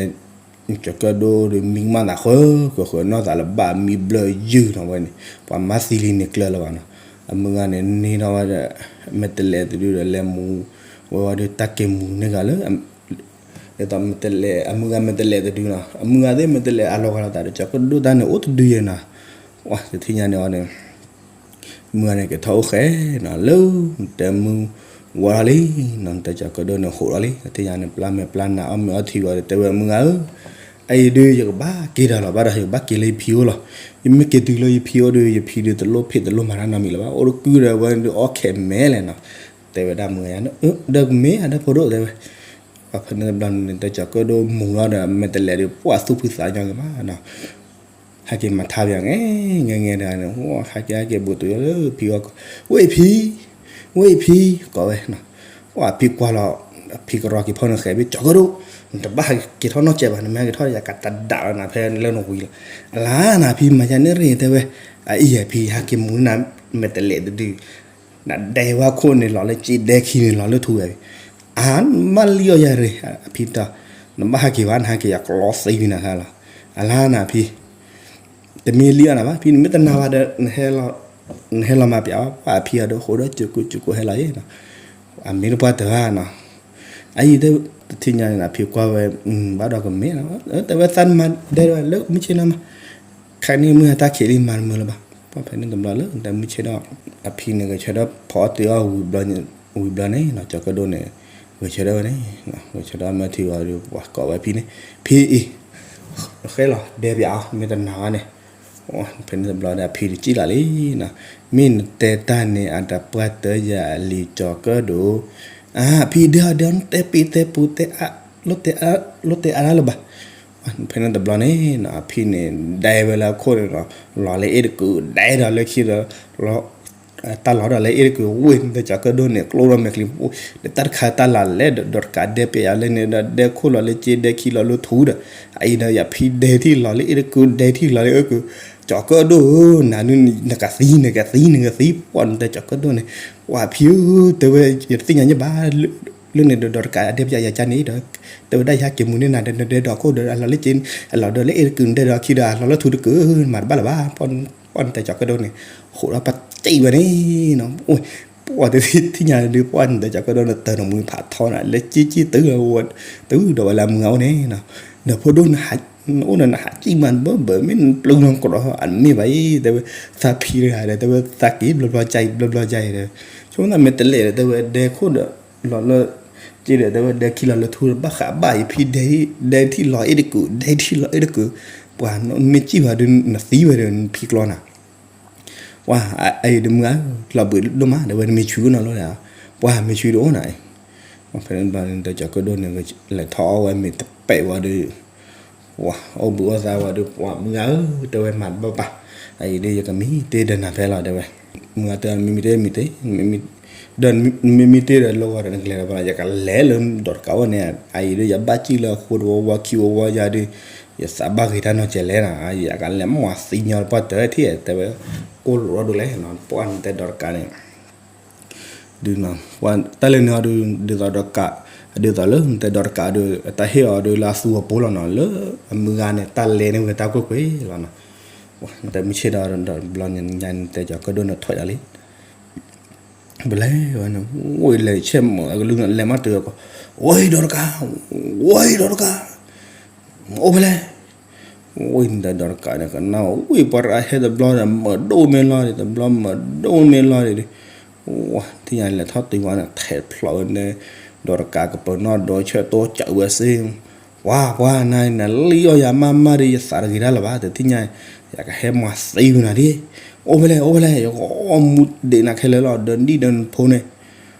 ကၠီၤကၢၣ်ဒိၣ်ဒီး မံကမၣ်သးဃၢဃၢဃၢနီၢ်သးလၢၤဘၣ် မံဘျၢယုၢ်နီၤဝဲန့ၣ်, ပှၤမၤသံလံန့ၣ်ကျၢၤလၢၤဘၣ်နီၤ, အမုၢ်ဂၤန့ၣ် န့ၢ်ထီၣ်ဝဲဒီး မဲာ်တဲးလဲးတဒုဒီးလဲၤမူဝဲဝဲဒီးတၢ်က့ၤမူန့ၢ်ဂၤလၢ ဒ်သိးမဲာ်တဲးလဲး အမုၢ်ဂၤမဲာ်တဲးလဲးတဒုနီၤ, အမုၢ်ဂၤသ့ၣ်မဲာ်တဲးလဲးအလီၤဂာ်လိာ်သးဒီး ကၠီၤကၢၣ်ဒိၣ်တၢ်န့ၣ် အိၣ်တဒုယဲနီၤ, ပှၤတထံၣ်ညါန့ၣ်အီၤန့ၣ် မုၢ်ဂၤန့ၣ်က့ၤထီၣ်အိၣ်ဃဲနီၤ လၢတဲမုၢ်ဝါထီၣ်လံနီၤ, နတဲကၠီၤကၢၣ်ဒိၣ်န့ၣ်ဟိးထီၣ်လံ, တထံၣ်ညါန့ၣ် ပျၢ်မဲာ်ပျၢ်နါအီၣ်မ့ၤအီထံဝံၤဒီး တဲဝဲမုၢ်ဂၤဧၢ, အအံၤဒုးယကဘၣ်က့ၤတၢ်လီၤဘၣ်ဒီး ယကဘၣ်က့ၤလၢယဖံအိၣ်လီၤ, ယမ့ၢ်က့ၤတုၤလၢယဖံအိၣ်ဒီး ယဖံဒုးတလိၣ်ဖံးတလိၣ်မၤတၢ်နီတမံၤလၢၤဘၣ်, အိၣ်တကုၢ်ဒီးဝဲဒုးအီၣ်ခဲးမဲာ်လဲၣ်နီၤ, တဲဝဲဒၣ်မုၢ်ဂၤယါန့ၣ်, ဒီးကမ့ၢ်ဧါဒီးဖိဒိၣ်တဲဝဲ, ပှၤဖဲန့ၣ်တဘျီန့ၣ် နတဲကၠီၤကၢၣ်ဒိၣ်မူထီၣ်ဒီး မဲာ်တဲးလဲးဒုး ပှၤသူၣ်ဖှံသးညီက့ၤမးနီၤ ဟဲက့ၤမၤထါပယီၤ ငဲ ငဲ ငဲ တဂၤန့ၣ် ဟဲက့ၤဟဲက့ၤဘူးတုၤလၢဖံအီၣ်ကီၢ်, ဝ့ၢ်ဖံ, ဝ့ၢ်ဖံ ကိးဝဲနီၤ, ဝဲဖံကွၢ်လီၤ, ဖံကရီက့ၤဖီၣ်န့ၣ်ဃဲၤဘ့ၣ် ကၠီၤကၢၣ်ဒိၣ်, နတဘၣ်ဟဲက့ၤထီၣ်နီၢ်ကဲးဘၣ် နမ့ၢ်ဟဲက့ၤထီၣ်ယကတဒးလီၤနၤဖဲလၢနဝံၤလီၤ, အလါနၤဖံမၤယါန့ၣ်ရ့ၣ်တဲဝဲ, အအံၤဖံဟဲက့ၤမူနၤ မဲာ်တဲးလဲးတဒု နဒဲဝဲခိၣ်န့ၣ်လီၤလၢစ့ဒဲခံန့ၣ်လီၤလၢထူဝဲ, အါ မ့ၢ်လံအီၤယၤရ့ၣ် အဖံတီၤ, နဘၣ်ဟဲက့ၤဘၣ် နဟဲက့ၤယကလီသံဝံၤနၤခါလီၤ, အလါနၤဖံ, တမ့ၢ်လံအီၤနၤဘၣ် ဖံနမ့ၢ်တနာ်ဘၣ်ဒီး နဟဲလီၤ, နဟဲလီၤမၤပျးအီၤ ပှၤအဖံအီၤဒီး ဃိးဒီး ကၠိကိၣ်ကၠိကိၣ်ဟဲလီၤအံၤနီၤ, အမ့ၢ်တပှၢ်တဂၤနီၤ, အအံၤတထံၣ်ညါန့ၣ် အဖံကွၢ်ဝဲ ဘၣ်ဒီးကမ့ၢ်နီၤ, တဲဝဲသးမၤဒဲးဒီး လၢမုၢ်ဆ့ၣ်နီၤမး, ခဲန့ၣ်မုၢ်ဟါတၢ်ခံးလံ မၤတမုာ်လၢၤဘၣ်, ပှၢ်ဖဲန့ၣ်တဘျီလၢ တမုၢ်ဆ့ၣ်ဒီး အဖံန့ၣ်ဂဲၤဆၢထၢၣ်ဖီအီၣ်တ့ၢ်အီၣ်ဝံၤဘျီန့ၣ်နီၤ, ကၠီၤကၢၣ်ဒိၣ်န့ၣ် ဂဲၤဆၢထၢၣ်ဝဲန့ၣ်, ဂဲၤဆၢထၢၣ်မၢထံဝံၤဒီး ပှၤကိးဝဲဖံန့ၣ်, ဖံအံၤ ဃဲလီၤ ဒဲပျးအီၤ မ့ၢ်တနာ်ဝဲန့ၣ်, ဖဲန့ၣ်တဘျီဒီး အဖံတစံၣ်လီၤလံ, မ့ၢ်နတဲတၢ်န့ၣ် အတပှၢ်တၢၢ်ယၤအလံၤ ကၠီၤကၢၣ်ဒိၣ်, အဖံဒဲအီၤဒဲအီၤ တဲပ့ၤတဲပူၤတဲအါ လိၣ်တဲအါတၢ်လၢၤဘၣ်, ဖဲန့ၣ်တဘျီန့ၣ်နီၤ အဖံန့ၣ် ဒဲဝဲလၢအခိၣ်န့ၣ်ဒီး လီၤလၢအ့ၣ်တကုာ် ဒဲဒီးလၢခံဒီး တၢ်လီၤဒီးလၢအ့ၣ်တကုာ် ဝ့ၢ်နတဲကၠီၤကၢၣ်ဒိၣ်န့ၣ် ကျိဒီးမဲာ်ချံ ဒီးတၢ်တခါတၢ်လီၤလဲၣ်ဒီး ဒီးတကးဒဲပျးယၤလဲၣ်န့ၣ်ဒီး ဒဲခိၣ်လီၤလၢက့ ဒဲခံလီၤလၢထူဒီး အအံၤဒီးယဖံဒဲထံၣ်လီၤလၢအ့ၣ်တကုာ် ဒဲထံၣ်လီၤလၢအ့ၣ်တကုာ်, ကၠီၤကၢၣ်ဒိၣ်ဧၢ နၤနုၤ နကသံ နကသံ နကသံ ပှၢ်နတဲကၠီၤကၢၣ်ဒိၣ်န့ၣ်, ပှၢ်ဖံဧၢ တဲဝဲ ယတသ့ၣ်ညါညီဘၣ် လၢန့ၣ်ဒီး ဒီးတကးအဒဲပျးယၤကန့ၣ်ဒီး တဲဝဲဒၣ်ယဟဲက့ၤမူန့ၢ်နၤဒီး နဒဲဒီးခိၣ်ဒီး အလီၤလၢက့ အလီၤဒီးလၢအ့ၣ်တကုာ် နဒဲဒီးခံဒီး အလီၤလၢထူတကုာ် မၤတဘၣ်လၢၤဘၣ်, ပှၢ်နတဲကၠီၤကၢၣ်ဒိၣ်န့ၣ် ဃိးဒီးပစံၣ်ဝဲန့ၣ်နီၤ, ပှၢ်တသ့ၣ်ညါဒုး ပှၢ်နတဲကၠီၤကၢၣ်ဒိၣ်န့ၣ် တၢ်နမူဖးထီနၤ လၢက့က့တုၤ တုၤဒီးဝဲလၢအမုၢ်ဂၤအိၣ်န့ၣ်နီၤ, ဒီးဖိဒိၣ်နဟး နအိၣ်ဒီးနဟးကံၣ်မး နဘၣ်ဘၣ် မ့ၢ်နပျုၢ်လီၤကဒီး အမ့ၢ်ဘၣ်အံၤ တဲဝဲ သးဖံတဂၤဒီး တဲဝဲ သးက့ၤဘျီဘျီကၢ်အံၤ ဘျီဘျီကၢ်အံၤဒီး ဆိကမိၣ်သးမ့ၢ်တလဲၤဒီး တဲဝဲ ဒဲခိၣ်ဒီး လီၤလၢ က့ဒီး တဲဝဲ ဒဲခံလီၤလၢထူ ဘၣ်ဃးဘၣ်အံၤ ဖံဒဲ ဒဲထံၣ်လီၤအ့ၣ်တကုာ် ဒဲထံၣ်လီၤအ့ၣ်တကုာ်, ပှၤမ့ၢ်ကံၣ်ဘၣ်ဒီး နသံဝဲဒီး နဖံကျီနၤ ပှၤအအံၤဒီးမုၢ်ဂၤ လီၤဘှံးဒိၣ်မး တဲဝဲ နမ့ၢ်ဆွံအိၣ်နီၤလီၤဒီး ပှၤမ့ၢ်ဆွံတအိၣ်နၤအံၤ, ဖဲန့ၣ်ဘျီန့ၣ် တဲကၠီၤကၢၣ်ဒိၣ်န့ၣ် လဲၤထီၣ်အီၣ်ဝဲမ့ၤတပဲာ်ဝံၤဒီး ပှၤအိၣ်ဘှံးအိၣ်သါဝံၤဒီး ပှၤမုၢ်ဂၤဧၢ တဲဝဲမၤတဘၣ်ဘၣ်, အအံၤဒီး ယကမံတ့ၢ်ဒီးနၤဖဲလီၤ တဲဝဲ, မုၢ်ဂၤတဲ မံမံတ့ၢ်မံတ့ၢ် ဒီးမံမံတ့ၢ်ဒီး လၢဂီၤဒီးနကလဲၤလီၤဘၣ် ယကလဲၤလၢဒီးတကးအိၣ်န့ၣ် အအံၤဒီး ယဘၣ်စံၣ်လၢအဃိတဝီဝီခံဝီဝီယၤဒီး ယသးဘၣ်ဂ့ၤတၢ်နီၤကဲလဲၣ်နီၤ ယကလဲၤမၤသံညီတပှၢ်တၢၢ်ထံၣ် တဲဝဲ ကိၢ်လိာ်ထီၣ်ဒိၣ်လဲၣ်နီၤ ပှၢ်နတဲဒီးတကးန့ၣ် ဒုးနီၤ တၢ်လၢန့ၣ်အီၤဒုး ဒ်သိးဒီးကး ဒ်သိးလၢနတဲဒီးတကးဒီး တၢ်ဟ့ၣ်အီၤဒုးလၢအသူအပူၤလီၤနီၤ လၢအမုၢ်ဂၤန့ၣ် တၢ်လဲန့ၢ်ဝဲတၢ်ကွ့ၢ်ကွ့ၢ်လီၤနီၤ, နတဲမုၢ်ဆ့ၣ်ဒီး ဒီးဘျီညါန့ၣ်တဲကၠီၤကၢၣ်ဒိၣ်န့ၣ်ထီၣ်ယၤလံ ပလဲၤဝဲန့ၣ် ဝံၤလဲၤဆဲးမၤအကလုၢ်န့ၣ် လဲၤမးတုၤအကီၢ် ဝံၤဒီးတကး ဝံၤဒီးတကး အိၣ်ဖဲလဲၣ် ဝံၤနတဲဒီးတကးန့ၣ် ကနၣ်ဝံၤပှၤတဂၤဟဲတဘျီဒီး မၤဒိၣ်မ့ၢ်လီၤဒံး တဘျီမၤဒိၣ်မ့ၢ်လီၤဒံး ဝံၤထံၣ်ညါလဲၤထီၣ်တုၤဝဲန့ၣ် ထဲးဖျိးဝဲန့ၣ် ဒီးတကးကပၢၤနီၣ်ဒီးဆၢတိစၢၤဝဲစ့ၢ် ပှၤပှၤနၤ နလံအီၣ်ယၤမးမးဒီး ယသးတဂ့ၤတၢ်လၢၤဘၣ် တထံၣ်ညါ ယကဟဲမၤသံဝဲနၤဒ် အိၣ်ဖဲလဲၣ် အိၣ်ဖဲလဲၣ် ယကအီၣ်မူဒံးနၤခဲလၢာ်လီၤ ဒီးနံၣ်ဒီးနဖိန့ၣ်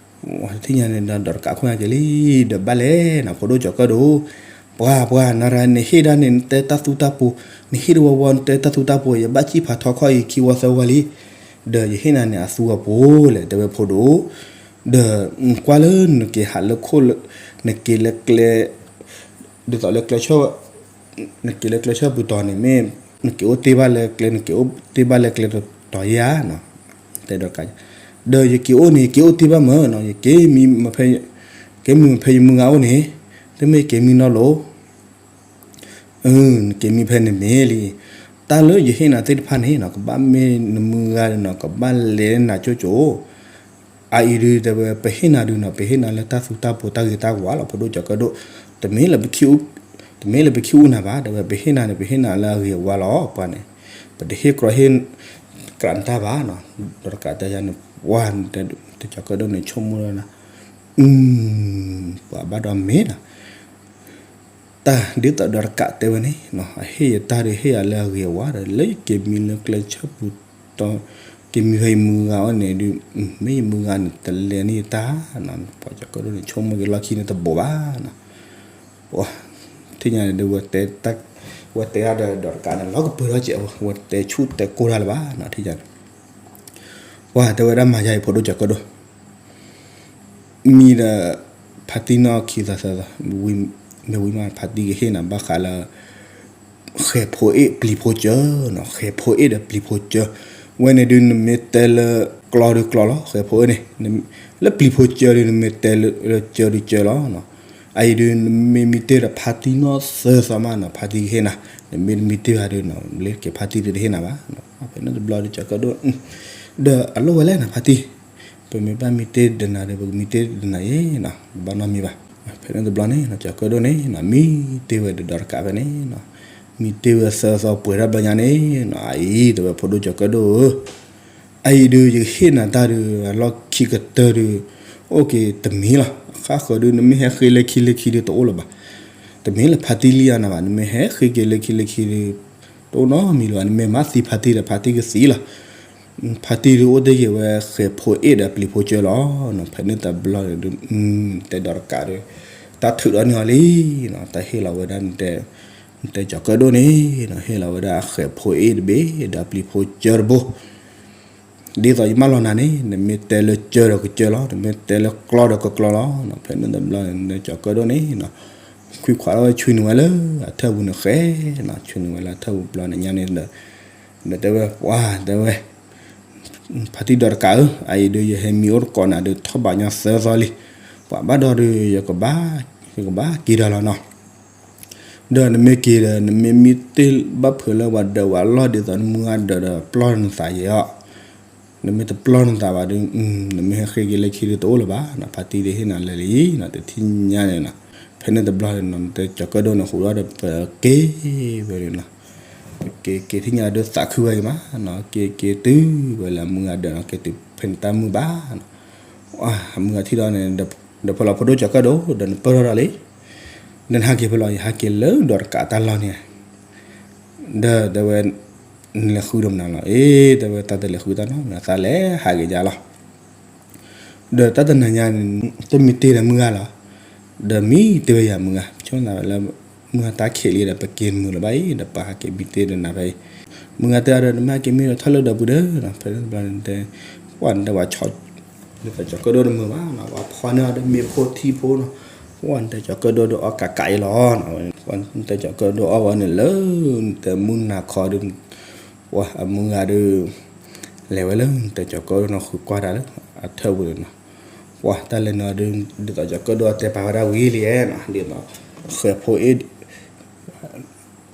တထံၣ်ညါန့ၣ်ဒီး ဒီးတကးခိၣ်ညါက့ၤလံ ဒီးဘၣ်လဲၣ်နီၤ ဖိဒိၣ်ကၠီၤကၢၣ်ဒိၣ် ပှၤပှၤနၤရၤ နဟ့ၣ်ဒၣ်န့ၣ် နတဲတၢ်သူတၢ်ပူၤ နဟ့ၣ်တဝီဝီ နတဲတၢ်သူတၢ်ပူၤ ယဘၣ်စံၣ်ဖးထီခီၣ်အံၤ ခံဝီသၢဝီလံ ဒီးယဟ့ၣ်နၤန့ၣ် အသူအပူၤလဲၣ် တဲဝဲဖိဒိၣ် ဒီးကွၢ်လၢနက့ၤဟးလၢခိၣ်လၢ နက့ၤလၢကျဲ ဒ်သိးလၢကျဲဆၢ နက့ၤလၢကျဲဆၢပူၤတီၤန့ၣ် မ့ၢ်နက့ၤအိၣ်တ့ၢ်ဘၣ်လၢကျဲ နက့ၤအိၣ်တ့ၢ်ဘၣ်လၢကျဲတီၤယၤနီၤ တဲဒီးကး ဒီးယက့ၤအိၣ်န့ၣ် ယက့ၤအိၣ်တ့ၢ်ဘၣ်မၢ်နီၤ ယက့ၤမံမ့ၢ်ဖဲ က့ၤမံမ့ၢ်ဖဲယမုၢ်ဂၤအိၣ်န့ၣ် တမ့ၢ်က့ၤမံနီတဘျီ နက့ၤမံဖဲန့ၣ်မ့ၢ်လံ တၢ်လၢယဟ့ၣ်နၤသ့ၣ်တဖၣ်န့ၣ်နီၤ ကဘၣ်မ့ၢ်နမုၢ်ဂၤဒီးနီၤ ကဘၣ်လဲၤနၤကၠိကၠိ အအံၤဒုးတဲဝဲ ပဟ့ၣ်နၤဒုးနီၤ ပဟ့ၣ်နၤလၢတၢ်သူတၢ်ပူၤတၢ်ဂ့ၤတၢ်ဝါလီၤ ဖိဒိၣ်ကၠီၤကၢၣ်ဒိၣ် တမ့ၢ်လၢပခံအူ တမ့ၢ်လၢပခံအူနၤဘၣ် တဲဝဲ ပဟ့ၣ်နၤန့ၣ် ပဟ့ၣ်နၤလၢအဂ့ၤအဝါလီၤ ပှၤန့ၣ် ပတဟ့ၣ်ကြီဟ့ၣ်ကြးနတၢ်ဘၣ်နီၤ ဒီးတကးတဲယၤန့ၣ် ပှၤတဲကၠီၤကၢၣ်ဒိၣ်န့ၣ် ဆိကမိၣ်လၢ ပှၤဘၣ်ဒီးမ့ၢ်နီၤ တၢ်ဒ်သိးဒီးတကးတဲဝဲန့ၣ် အဟ့ၣ်ယတၢ်ဒီးဟ့ၣ်ယၤလၢအဂ့ၤအဝါဒီး လၢယက့ၤမံလၢကျဲဆၢပူၤတီၤ က့ၤမံဖဲယမုၢ်ဂၤအအိၣ်န့ၣ်ဒုး မ့ၢ်ယမုၢ်ဂၤန့ၣ် တလဲန့ၢ်ယတၢ်နီၤ ပှၤကၠီၤကၢၣ်ဒိၣ်န့ၣ် ဆိကမိၣ်က့ၤလီၢ်ခံန့ၣ်တဘိးဘၣ်နီၤ ထံၣ်ညါန့ၣ်ဒုး ဝဲတဲတၢ် ဝဲတဲတၢ်ဒီးဒီးတကးန့ၣ် လီၤကပၢၤထီၣ်ကဲး ဝဲတဲဆူၣ်တဲကိၢ်တၢ်လၢၤဘၣ်နီၤ ထံၣ်ညါန့ၣ် ပှၤတဲဝဲဒၣ်မၤယါအံၤ ဖိဒိၣ်ကၠီၤကၢၣ်ဒိၣ် မံဒီး ဖါတံၢ်နီၢ်ခံသီသၢသီ မ့ၢ်ဝံၤမး ဖါတံၢ်ကဟ့ၣ်နၤဘၣ်ဃးလၢ ဃဲၤဖိအ့ၣ်ပျံၤဖိစၢၤနီၤ ဃဲၤဖိအ့ၣ်ဒီးပျံၤဖိစၢၤ ဝဲန့ၣ်ဒုး နမ့ၢ်တဲလၢကျီဒုးကျီလီၤ ဃဲၤဖိအ့ၣ်န့ၣ် လၢပျံၤဖိစၢၤဒုး နမ့ၢ်တဲလၢစၢၤဒုးစၢၤလီၤနီၤ အအံၤဒုး နမ့ၢ်မံတ့ၢ်ဒီးဖါတံၢ်နီၢ်သၢသီမးနီၤ ဖါတံၢ်ကဟ့ၣ်နၤ နမ့ၢ်တမံတ့ၢ်ဘၣ်ဒုးနီၤ လၢက့ၤဖါတံၢ်ဒုးတဟ့ၣ်နၤဘၣ် ဖဲန့ၣ်တဘျီဒုး ကၠီၤကၢၣ်ဒိၣ် ဒီးအလိၣ်ဝဲလဲၣ်နဖါတံၢ်, ပမ့ၢ်ဘၣ်မံတ့ၢ်ဒီးနၤဒီး ပကမံတ့ၢ်ဒီးနၤယဲနီၤ, ပဘၣ်နီတမံၤဘၣ်. ဖဲန့ၣ်တဘျီန့ၣ်နီၤ ကၠီၤကၢၣ်ဒိၣ်န့ၣ်နီၤ မံတ့ၢ်ဝဲဒီးဒီးတကးဖဲန့ၣ်, မံတ့ၢ်ဝဲသၢသီပှဲၤထီၣ်ဘျီညါန့ၣ်နီၤ အအံၤ တဲဝဲဖိဒိၣ်ကၠီၤကၢၣ်ဒိၣ်ဧၢ, အအံၤဒုး ယကဟ့ၣ်နၤတၢ်ဒုး အလီၢ်ခံကတၢၢ်ဒုး အိၣ်က့ၤတမံၤလီၤ. ဃၣ်ဃၢၤဒုး နမ့ၢ်ဟဲဃ့လၢခံလၢခံဒုးတအိၣ်လၢၤဘၣ်. တမ့ၢ်လၢဖါတံၢ်လံအနၤဘၣ်, နမ့ၢ်ဟဲဃ့က့ၤလၢခံလၢခံဒုး တအိၣ်နီတမံၤလၢၤဘၣ်. နမ့ၢ်မၤသံဖါတံၢ်ဒီး ဖါတံၢ်ကသံလီၤ. ဖါတံၢ်ဒုးအိၣ်တ့ၢ်က့ၤဝဲဃဲၤဖိအ့ၣ်ဒီးပျံၤဖိကၠၢလီၤ. ဖဲန့ၣ်တဘျီန့ၣ်ဒုး တဲဒီးတကးဒုး တၢ်ထုးဒီးန့ၢ်အီၤလံနီၤ, တၢ်ဟ့ၣ်လီၤဝဲဒၣ် နတဲကၠီၤကၢၣ်ဒိၣ်န့ၣ်နီၤ ဟ့ၣ်လီၤဝဲဒၣ်အဃဲၤဖိအ့ၣ်တဘ့ၣ် ဒီးပျံၤဖိကၠၢတဘိ ဒ်သိးယမၢလီၤနၤန့ၣ် နမ့ၢ်တဲလၢကၠၢဒီးကကၠၢလီၤ, နမ့ၢ်တဲလၢကျီဒီးကကျီလီၤ. ဖဲန့ၣ်တဘျီန့ၣ် နကၠီၤကၢၣ်ဒိၣ်န့ၣ်နီၤ ခွံခွးထီၣ်ဝဲဆွံနုာ်ဝဲလၢအထၢၣ်ပူၤန့ၣ်ဃဲနီၤ, ဆွံနုာ်ဝဲလၢအထၢၣ်ပူၤဘျီန့ၣ်ညါန့ၣ်ဒီး ဒီးတဲဝဲ ပှၤတဲဝဲ ဖါတံၢ်ဒီးတကးဧၢ, အအံၤဒုး ယဟဲမံအိၣ်တကိးနၤဒုး ထီၣ်ဘးညီသၢသီလံ. ပှၤဘၣ်ဒီးဒုး ယကဘၣ် ယကဘၣ်က့ၤဒီးလီၤနီၤ. ဒီးနမ့ၢ်က့ၤဒီး နမ့ၢ်မံတ့ၢ်ဘၣ်ဖုးလၢပှၤဒၢးပှၤလီၢ်ဒ်သိးနမုၢ်ဂၤဒၢးဒီးပျီၢ်နသးယဲအီၤ, နမ့ၢ်တပျီၢ်နသးဘၣ်ဒုး နမ့ၢ်ဟဲဃ့က့ၤလၢခံဒုးတအိၣ်လၢၤဘၣ်နီၤ, ဖါတံၢ်ဒုးဟ့ၣ်နၤလၢာ်လံနီၤ, တထံၣ်ညါန့ၣ်နီၤ. ဖဲန့ၣ်တဘျီန့ၣ်နီၤ နတဲကၠီၤကၢၣ်ဒိၣ်န့ၣ် ဃုာ်ဒီးဒီးပက့ၤဝဲန့ၣ်နီၤ ပက့ၤက့ၤထံၣ်ညါဒုးသးခုဝဲအံၤမးနီၤ, က့ၤက့ၤတုၤဝဲလၢအမုၢ်ဂၤဒၢးနီၤ, က့ၤတုၤဖဲန့ၣ်တၢ်မုာ်ဘၣ်နီၤ. အမုၢ်ဂၤထံၣ်ဒီးန့ၣ် ဒီးဖဲလီၤဖိဒိၣ်ကၠီၤကၢၣ်ဒိၣ် ဒီးနပၢၢ်ထီၣ်ဒီးလံ, ဒီးနဟးက့ၤဖဲလီၤ ယဟးက့ၤလၢဒီးတကးတၢ်လီၢ်န့ၣ် ဒီးတဲဝဲ နလဲၤဃုဒီးမနုၤလီၤ, အ့ တဲဝဲတၢ်တလဲၤဃုတၢ်နီတမံၤ သးလဲၤဟးက့ၤယါလီၤ. ဒီးတၢ်တနၤညါန့ၣ် တမံတ့ၢ်ဒီးမုၢ်ဂၤလီၤ, ဒီးမံတ့ၢ်ဝဲယၤမုၢ်ဂၤ ဆိကမိၣ်လၢ မုၢ်ဂၤတၢ်ခံးလံဒီး ပက့ၤတမုာ်လၢၤဘၣ်အံၤ ဒီးပဟးက့ၤမံတ့ၢ်ဒီးနၤဖဲအံၤ, မုၢ်ဂၤတဲအီၤဒီး နမ့ၢ်ဟဲက့ၤမံဒီးထီၣ်လၢဒီးပူၤဒီး ဖဲန့ၣ်တဘျီန့ၣ်တဲ ပှၤနတဲဝဲဆီ နတဲကၠီၤကၢၣ်ဒိၣ်တမုာ်ဘၣ်နီၤ, ပှၤဖီန့ၢ်အီၤဒီးမ့ၢ်ဖိထံဖိနီၤ, ပှၤနတဲကၠီၤကၢၣ်ဒိၣ်ဒီးအီၣ်ကးကးအံၤလီၤ, ပှၤနတဲကၠီၤကၢၣ်ဒိၣ်အီၣ်ဝဲန့ၣ်လၢ နတဲမုၢ်နၤခီဒုး ပှၤအမုၢ်ဂၤဒုး လဲၤဝဲလၢနတဲကၠီၤကၢၣ်ဒိၣ်နီၤ ဃုကွၢ်တၢ်လၢ အထၢၣ်ပူၤန့ၣ်နီၤ, ပှၤတၢ်လဲၤနီၤဒုး ဒ်သိးကၠီၤကၢၣ်ဒိၣ်တဲပာ်ဝဲဒၣ်ဝံၤလံနီၤ, ဒ်သိး ဃဲၤဖိအ့ၣ်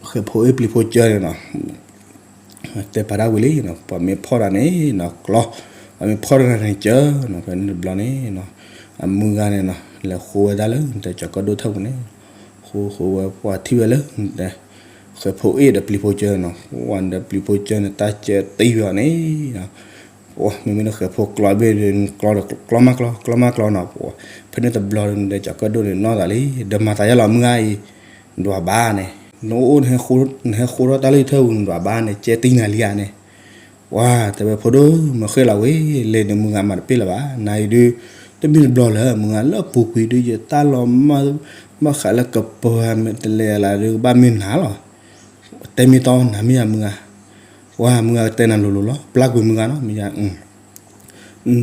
ဃဲၤဖိအ့ၣ်ပျံၤဖိကၠၢန့ၣ်နီၤ တဲပာ်ဒၣ်ဝံၤလံနီၤ, ပှၤမ့ၢ်ဖီၣ်တၢ်န့ၣ်နီၤ ကျီ, ပှၤမ့ၢ်ဖီၣ်တၢ်န့ၣ်ကၠၢနီၤ, ဖဲန့ၣ်တဘျီန့ၣ်နီၤ အမုၢ်ဂၤန့ၣ်နီၤ လဲၤဃိဝဲဒၣ်လၢနတဲကၠီၤကၢၣ်ဒိၣ်ထၢၣ်ပူၤန့ၣ်, ဃိဃိဝဲပှၤထံၣ်ဝဲလၢနတဲ ဃဲၤဖိအ့ၣ်ဒီးပျံၤဖိကၠၢနီၤ, ပှၤနတဲပျံၤဖိကၠၢန့ၣ် တၢ်ကၠၢတံၢ်ဝဲအီၤန့ၣ်နီၤ ပှၤမ့မ့ၢ်လၢဃဲၤဖိကျီဘ့ၣ်ဒီး ကျီဒီးကျီမးကျီ ကျီမးကျီနီၤ, ပှၤဖဲန့ၣ်တဘျီဒီး နတဲကၠီၤကၢၣ်ဒိၣ်န့ၣ်နီၢ်သးလံ, ဒီးမၤသးယါလီၤမုၢ်ဂၤအံၤ, နဒွးဘၣ်န့ၣ်, နအိၣ် နဟဲဃိထီၣ်တၢ်လၢယထၢၣ်ပူၤ နဒွးဘၣ်န့ၣ် ကၠဲတံၢ်နၤလံဧါန့ၣ်, ပှၤတဲဝဲဖိဒိၣ် မၤဃ့လီၤဝံၤ လဲၤန့ၣ်မုၢ်ဂၤမၤတပ့ၢ်လၢၤဘၣ်, နၤအံၤဒုး တမ့ၢ်တဘျီလၢ မုၢ်ဂၤလၢအပူၤကွံာ်ဒုး ယတၢ်လီၤမၢ် ဘၣ်ဃးလၢကပၢၤမ့ၢ်တလဲၤလၢဒုး ကဘၣ်မ့ၢ်နၤလီၤ တဲမ့ၢ်တီနၤမ့ၢ်ယါမုၢ်ဂၤ, ပှၤမုၢ်ဂၤကတဲနၤလိၤလိၤလီၤ, ပျၢ်ကွံာ်မုၢ်ဂၤနီၤ မ့ၢ်ယါ,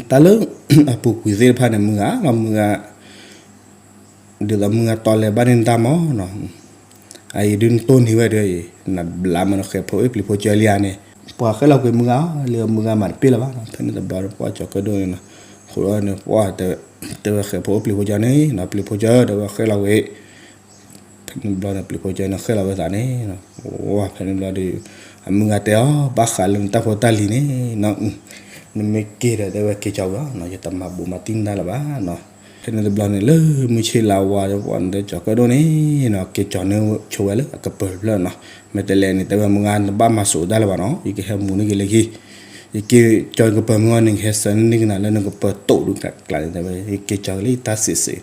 တၢ်လၢ အပူၤကွံာ်သ့ၣ်တဖၣ်န့ၣ် မုၢ်ဂၤလီၤ မုၢ်ဂၤ, ဒ်သိးမုၢ်ဂၤတီလဲၤဘၣ်န့ၣ်နတၢ်မီၤနီၤ, အအံၤဒုးနတိၢ်န့ၢ်ဝဲဒီးအံၤ နဘျးမးနဃဲၤဖိအ့ၣ်ပျံၤဖိကၠၢလံဧါန့ၣ်, ပှၤဃဲလီၤကွံာ်မုၢ်ဂၤ လၢမုၢ်ဂၤမၤတပ့ၢ်လၢၤဘၣ်နီၤ, ဖဲန့ၣ်တဘျီဒီး ပှၤကၠီၤကၢၣ်ဒိၣ်န့ၣ်နီၤ, ဃိးဒီးန့ၣ် ပှၤတဲဝဲဃဲၤဖိအ့ၣ်ပျံၤဖိကၠၢန့ၣ်နီၤ, ပျံၤဖိကၠၢတဲဝဲဃဲလီၤဝံၤ ဖဲန့ၣ်တဘျီန့ၣ် ပျံၤဖိကၠၢန့ၣ်ဃဲလီၤဝဲသးန့ၣ်, ဝဲဖဲန့ၣ်တဘျီဒီး အမုၢ်ဂၤတဲအီၤ ဘၣ်ဃးလၢနတၢ်ဖိတၢ်လံၤန့ၣ်နီၤ, နမ့ၢ်က့ၤဒီးတဲဝဲက့ၤကၠီၤဝံၤနီၤ, ယတမၤဘူးမၤတံၢ်နတၢ်လၢၤဘၣ်နီၤ, ဖဲန့ၣ်တဘျီန့ၣ် လၢမုၢ်ဆ့လါဝါဒီး ပှၤနတဲကၠီၤကၢၣ်ဒိၣ်န့ၣ်နီၤ, က့ၤကၠီၤန့ၢ်ဆိဝဲလၢအကပၢၤတဖျၢၣ်နီၤ, မ့ၢ်တလဲၤန့ၣ် တဲဝဲမုၢ်ဂၤ နဘၣ်မၤစိးတၢ်လၢၤဘၣ်နီၤ, ယကဟဲမူန့ၢ်က့ၤလၢခံ ယက့ၤကၠီၤကပၢၤမုၢ်ဂၤန့ၣ် ကဟဲစၢၤန့ၢ်ကနၤလၢနကပၢၤတိာ်ဒုးကျးန့ၣ် တဲဝဲ ယက့ၤကၠီၤက့ၤလၢယတၢ်စံးစ့း,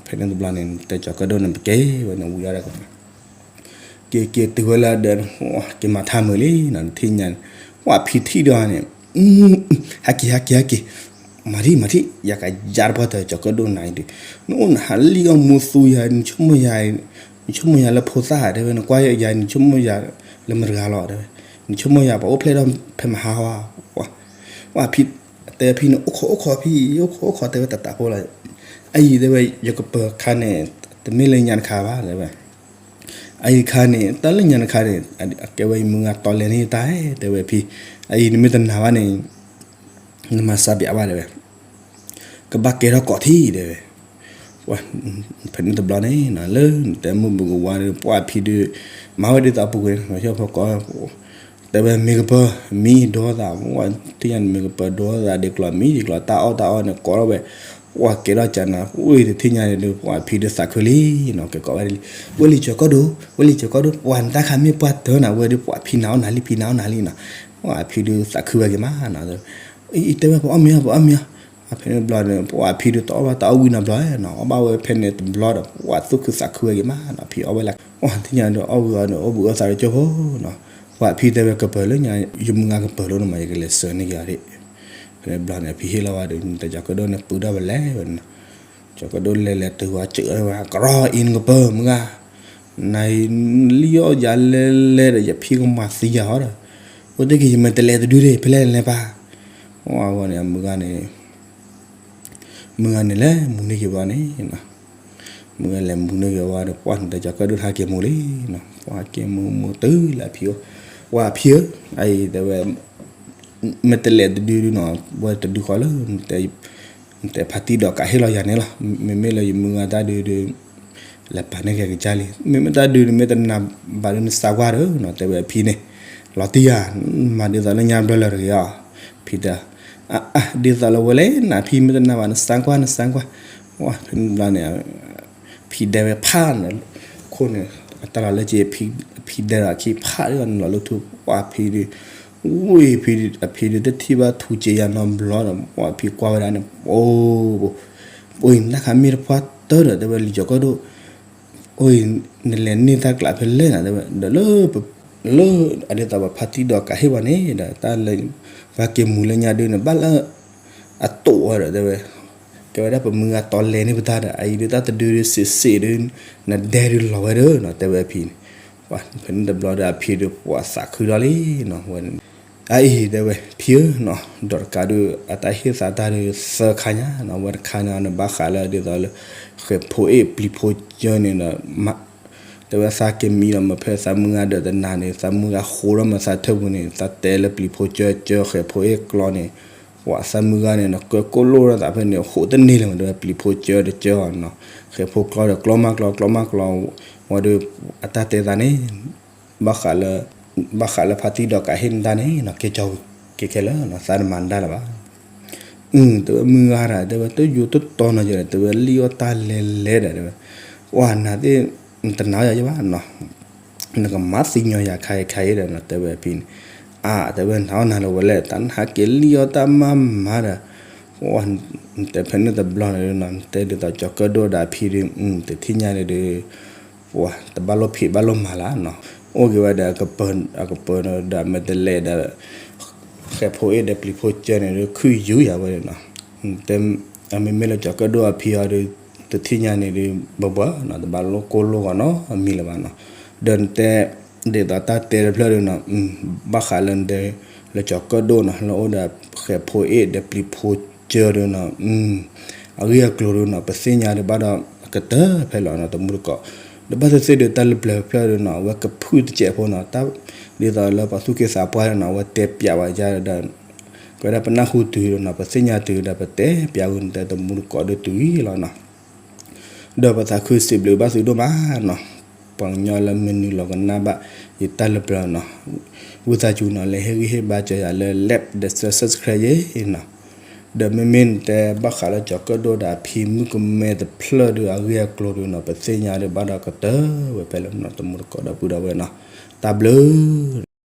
ဖဲန့ၣ်တဘျီန့ၣ် တဲကၠီၤကၢၣ်ဒိၣ်န့ၣ် ပက့ၤဝဲန့ၣ် ဝံၤအါဒီး က့ၤက့ၤတုၤဝဲလၢအဒၢးန့ၣ် က့ၤမၤထါမုာ်လံနီၤ, နထံၣ်ညါန့ၣ် ပှၤဖံထံၣ်ဒီးန့ၣ် ဟဲက့ၤ ဟဲက့ၤ ဟဲက့ၤ, မၤထံၣ် မၤထံၣ် ယကယါတပှၢ်တၢၢ် ကၠီၤကၢၣ်ဒိၣ်နၤအံၤဒုး, နအိၣ်နဟးလံၣ်အီၣ်မူသူယၤ နဆိကမိၣ်ယၤ နဆိကမိၣ်ယၤလၢဖိသၣ်တဲဝဲ, နကွၢ်ယၤ နဆိကမိၣ်ယၤလၢမတၤတဂၤလီၤတဲဝဲ, နဆိကမိၣ်ယၤ ပှၤအိၣ်ဖျဲၣ်ထီၣ်ဖဲမဟါဝါ, ပှၤဖံ တဲဖံန့ၣ် အိၣ်ခိး အိၣ်ခိးဖံ အိၣ်ခိး အိၣ်ခိး တဲဝဲတၢ်တၢ်ဖိလီၤ, အအံၤတဲဝဲ ယကပၢၤခါန့ၣ် တမ့ၢ်လၢညါတခါဘၣ်တဲဝဲ အအံၤခါန့ၣ် တၢ်လၢညါတခါန့ၣ် အကဲဝဲယမုၢ်ဂၤတီလဲၤန့ၢ်ယတၢ်တဲဝဲဖံ, အအံၤနမ့ၢ်တနာ်ဘၣ်န့ၣ် နမၤစၢ်ဘၣ်ဘၣ်တဲဝဲ, ကဘၣ်ကဲထီၣ်ကိးထံၣ်တဲဝဲ, ဖဲန့ၣ်တဘျီန့ၣ် လၢနတဲမုၢ်ဘူးကဝါဒီး ပှၤဖံဒုး မၤဝဲဒ်သိးအပူၤကွံာ် မၤဟီၣ်ဖိကိး တဲဝဲမ့ၢ်ကပၢၤ မံဒိသး, ပှၤတထံၣ်ညါန့ၣ် မ့ၢ်ကပၢၤဒိသးဒ်ကျီၤမံဒ်ကျီၤ တၢ်အီၣ်တၢ်အီန့ၣ် ကိးထီၣ်ဝဲ, ပှၤကဲထီၣ်ကနၤ ဝ့ၢ်တထံၣ်ညါန့ၣ်ဒီး ပှၤဖံဒုးသးခုလံနီၤ, ကဲကိးဝဲဒ်လံ, ဝဲလံကၠီၤကီၢ်ဒိၣ် ဝဲလံကၠီၤကီၢ်ဒိၣ် ပှၤနတၢ်ခါမ့ၢ်ပှၢ်တၢၢ်နၤဝဲဒီး ပှၤဖံနၤအီၣ်နၤလံ ဖံနၤအီၣ်နၤလံနီၤ, ပှၤဖံဒုးသးခုဝဲက့ၤမးနီၤ, အတဲဝဲပအီၣ်မ့ၤအီၤ ပအီၣ်မ့ၤအီၤ, အဖဲန့ၣ်တဘျီန့ၣ် ပှၤဖံဒုးတအီၣ်ဘၣ်တၢ်အီၣ်ဝံၤနီတဘျီနီၤ, အီၣ်ဘၣ်ဝဲဖဲန့ၣ်တဘျီဒီး ပှၤသူၣ်ခုသးခုဝဲက့ၤမးနီၤ, ဖံအီၣ်ဝဲလၢ ပှၤတထံၣ်ညါဒီးအီၣ်ဝံၤအီၤန့ၣ် အိၣ်ဘှံးအိၣ်သါတကၠိၢ်ဖိနီၤ, ပှၤဖံတဲဝဲကပၢၤလၢညါ ယမုၢ်ဂၤကပၢၤလီၤန့ၣ်မး ယကလဲၤစၢၤန့ၢ်က့ၤအီၤဒၣ်, ဖဲန့ၣ်တဘျီန့ၣ် ဖံဟ့ၣ်လီၤဝဲဒီး တၢ်ကၠီၤကၢၣ်ဒိၣ်န့ၣ် ပုၢ်ဒီၣ်ဝဲလဲၤဝဲနီၤ, ကၠီၤကၢၣ်ဒိၣ်လဲၤလဲၤတုၤဝဲစၢၤဝဲ ကရီအံၤနကပၢၤမုၢ်ဂၤ, နလံၣ်အီၣ်ယၤလဲၤလဲၤဒီး ယဖံကမၤသံယၤဟီဒီး, အိၣ်တ့ၢ်က့ၤ ယမ့ၢ်တလဲၤတဒုဒၣ် ဖဲလဲၣ်လဲၤပၢ်, အဝဲန့ၣ် မုၢ်ဂၤန့ၣ် မုၢ်ဂၤန့ၣ်လဲၤမူန့ၢ်က့ၤဝဲန့ၣ်, မုၢ်ဂၤလဲၤမူန့ၢ်က့ၤဝဲဒီး ပှၤနတၢ်ကၠီၤကၢၣ်ဒိၣ်ဟဲက့ၤမူလံနီၤ, ပှၤက့ၤမူမူတုၤလၢအဖံအိၣ်, ပှၤဖံဧၢ, အအံၤတဲဝဲ မ့ၢ်တလဲၤတဒုဒုနီၤ, ဝဲတဒုဃီလၢ နတဲဖါတံၢ်ဒီးကးဟ့ၣ်လီၤယၤန့ၣ်လီၤ, မ့မ့ၢ်လၢယမုၢ်ဂၤတၢ်ဒုးဒုး လဲၤပာ်န့ၢ်က့ၤကစၢ်လံ, မ့မ့ၢ်တၢ်ဒုးန့ၣ် မ့ၢ်တနာ်ဘၣ်ဒီးနစါကွၢ်ဒီးနီၤ, တဲဝဲအဖံန့ၣ်, လီၤတံၢ်ဧါ, မၤဒ်သိးလၢညါဘျီလၢတဂ့ၤအီၤ, ဖံတဲ, ဒ်သိးလၢဝဲလဲၣ်နဖံမ့ၢ်တနာ်ဘၣ်နစါကွၢ်နစါကွၢ်, ဖဲန့ၣ်ဘျီန့ၣ် ဖံဒဲဝဲဖးန့ၣ်, ခိၣ်န့ၣ် အတၢ်လီၤလၢက့ ဖံဒဲဒီးအခံဖးဒီးနလီၤလၢထူ, ပှၤဖံဒုး, ဝံၤဖံဒုး အဖံဒုးတထံၣ်ဘၣ်ထူစ့ယၤနီတဘျီဒီး ပှၤဖံကွၢ်ဝဲဒၣ်န့ၣ်, အိၣ် ပှၤနတၢ်ခါမ့ၢ်တပှၢ်တၢၢ်ဒီး တဲဝဲလံာ်ကၠီၤကၢၣ်ဒိၣ်, အိၣ် နလဲၤန့ၢ်တၢ်ကျးဖဲလဲၣ်နၤ တဲဝဲ, ဒီးလၢ လၢအဒ်သိးပဖါတံၢ်ဒီးကးဟ့ၣ်ပှၤန့ၣ်ဒီး တၢ်လၢ ပှၤက့ၤမူလၢညါဒုးန့ၣ် ဘၣ်လၢ အတိာ်ဝဲဒီး တဲဝဲ, ကဲဝဲဒၣ်ပမုၢ်ဂၤတီလဲၤန့ၢ်ပတၢ်ဒီး အအံၤဒုးတၢ်တဒုဒုးစံးစံးဒုး နဒဲဒုးလီၤဝဲဒီးနီၤ တဲဝဲအဖံန့ၣ်, ဖဲန့ၣ်တဘျီဒီးအဖံဒုး ပှၤသးခုဒီးလံနီၤ ဝဲ အအံၤတဲဝဲ ဖံဧၢနီၤ ဒီးတကးဒုး အတၢ်ဟ့ၣ်သးတၢ်ဒုးသၢခါညါနီၤ ဝဲတခါန့ၣ်န့ၣ် ဘၣ်ဃးလၢဒ်သိးလၢ ဃဲးဖိအ့ၣ်ပျံၤဖိကၢန့ၣ်ဒီး တဲဝဲသးက့ၤမံဒီး မ့ၢ်ဖဲသးမုၢ်ဂၤဒၢးတနၤန့ၣ် သးမုၢ်ဂၤဃိထီၣ်မ့ၢ်သးထၢၣ်ပူၤန့ၣ် သးတဲလၢပျံၤဖိကၢကၢဃဲးဖိအ့ၣ်ကျီန့ၣ် ပှၤသးမုၢ်ဂၤန့ၣ်နီၤ ကၢကိၣ်လိၣ်ထီၣ်သးဖဲန့ၣ် ဃိတန့ၢ်လၢၤမး တဲဝဲပျံၤဖိကၢတကၢအီၤနီၤ ဃဲးဖိကျီဒီးကျီမးကျီ ကျီမးကျီ ဝံၤဒီး အတၢ်တဲသးန့ၣ် ဘၣ်ဃးလၢ ဘၣ်ဃးလၢဖါတံၢ်ဒီးကးဟ့ၣ်နတၢ်န့ၣ်နီၤ ကဲကၠီကဲခဲလၢာ်နီၤ သးတမၤနတၢ်လၢၤဘၣ် အ တဲဝဲမုၢ်ဂၤတၢ် တဲဝဲတယိတတီနီၤ တဲဝဲလံၣ်အီၣ်တၢ်လဲၤလဲၤဒီး တဲဝဲ ပှၤနၤသ့ၣ် နတနာ်ယၤယဘၣ်နီၤ နကမၤသံညီယၤခါအံၤခါအံၤဒီးနီၤ တဲဝဲဖံန့ၣ် အ တဲဝဲနၤအီၣ်နၤလၢၤဝဲလဲၣ် တၢ်နဟးက့ၤလံၣ်အီၣ်တၢ်မၤမၤဒီး တဲဖဲန့ၣ်တဘျီန့ၣ်နီၤ တဲဒ်သိးကၠီၤကၢၣ်ဒိၣ်ဒီးအဖံဒီး တထံၣ်ညါန့ၣ်ဒီး ပှၤတဘၣ်လိၣ်ဖံးဘၣ်လိၣ်မၤလၢၤနီၤ အိၣ်က့ၤဝဲဒီး အကပၢၤဒီးမ့ၢ်တလဲၤဒီး ဃဲးဖိအ့ၣ်ဒီးပျံၤဖိကၢန့ၣ်ဒီး ခုၣ်ယူၤယၤဝဲန့ၣ်နီၤ တဲ အမ့မ့ၢ်လၢကၠီၤကၢၣ်ဒိၣ်အဖံအီၤဒီး တထံၣ်ညါန့ၣ်ဒီး ဘၣ်ဘၣ်နီၤ တဘၣ်လိၣ်ကိၢ်လိၣ်ဂီၤနီတမံၤလၢၤဘၣ်နီၤ ဒီးနတဲ ဒ်သိးတၢ်တဲတဖျၢၣ်ဒီးနီၤ ဘၣ်ဃးလၢနတဲ လၢကၠီၤကၢၣ်ဒိၣ်နီၤ လၢအိၣ်ဒီးဃဲးဖိအ့ၣ်ဒီးပျံၤဖိကၢဒီးနီၤ အဂ့ၢ်အကျိၤဒီးနီၤ ပသ့ၣ်ညါဒီးဘၣ်ဒီးကတၢၢ်ဖဲလီၤနီၤ တမူတကိး ဒီးဘၣ်သ့ၣ်သ့ၣ်ဒီးတၢ်လၢပျၢၤတဖျၢၣ်ဒီးနီၤ အဝဲကဖုၣ်တစဲးဖိနီၤ တၢ် ဒ်သိးလၢပှၤသူၣ်က့သးပှၢ်ဒီးနီၤ အဝဲတဲပျးဝဲယါဒီး ကဲဝဲဒၣ်ပနၢ်ဟူတုၤဒီးနီၤ ပသ့ၣ်ညါတုၤဒီးပတဲပျးဝဲန့ၣ် တမူတကိးဒီးတုၤအံၤလီၤနီၤ ဒီးပသးခုစံးဘျုးဘၣ်သုဒိၣ်မးနီၤ ပှၤကညီလၢမနုၤလီၤကနၣ်ဘၣ် ယတၢ်လၢပျၢၤနီၤ ဝံသးစူၤနီၤ လဲၤဟ့ၣ်ဂံၢ်ဟ့ၣ်ဘါစၢၤယၤလၢ like ဒီး subscribe ယဲနီၤ ဒီးမ့မ့ၢ်နတဲဘၣ်ဃးလၢကၠီၤကၢၣ်ဒိၣ်ဒီးအဖံမုၣ်ကမဲတဖျၢၣ်ဒီးအဂ့ၢ်အကျိၤဒီးနီၤ ပသ့ၣ်ညါဒီးဘၣ်ဒီးကတၢၢ်ဝဲဖဲလၢနီၤ တမူတကိးဒီပုၢ်ဒီဝဲၢ်နီၤ တၢ်ဘျုး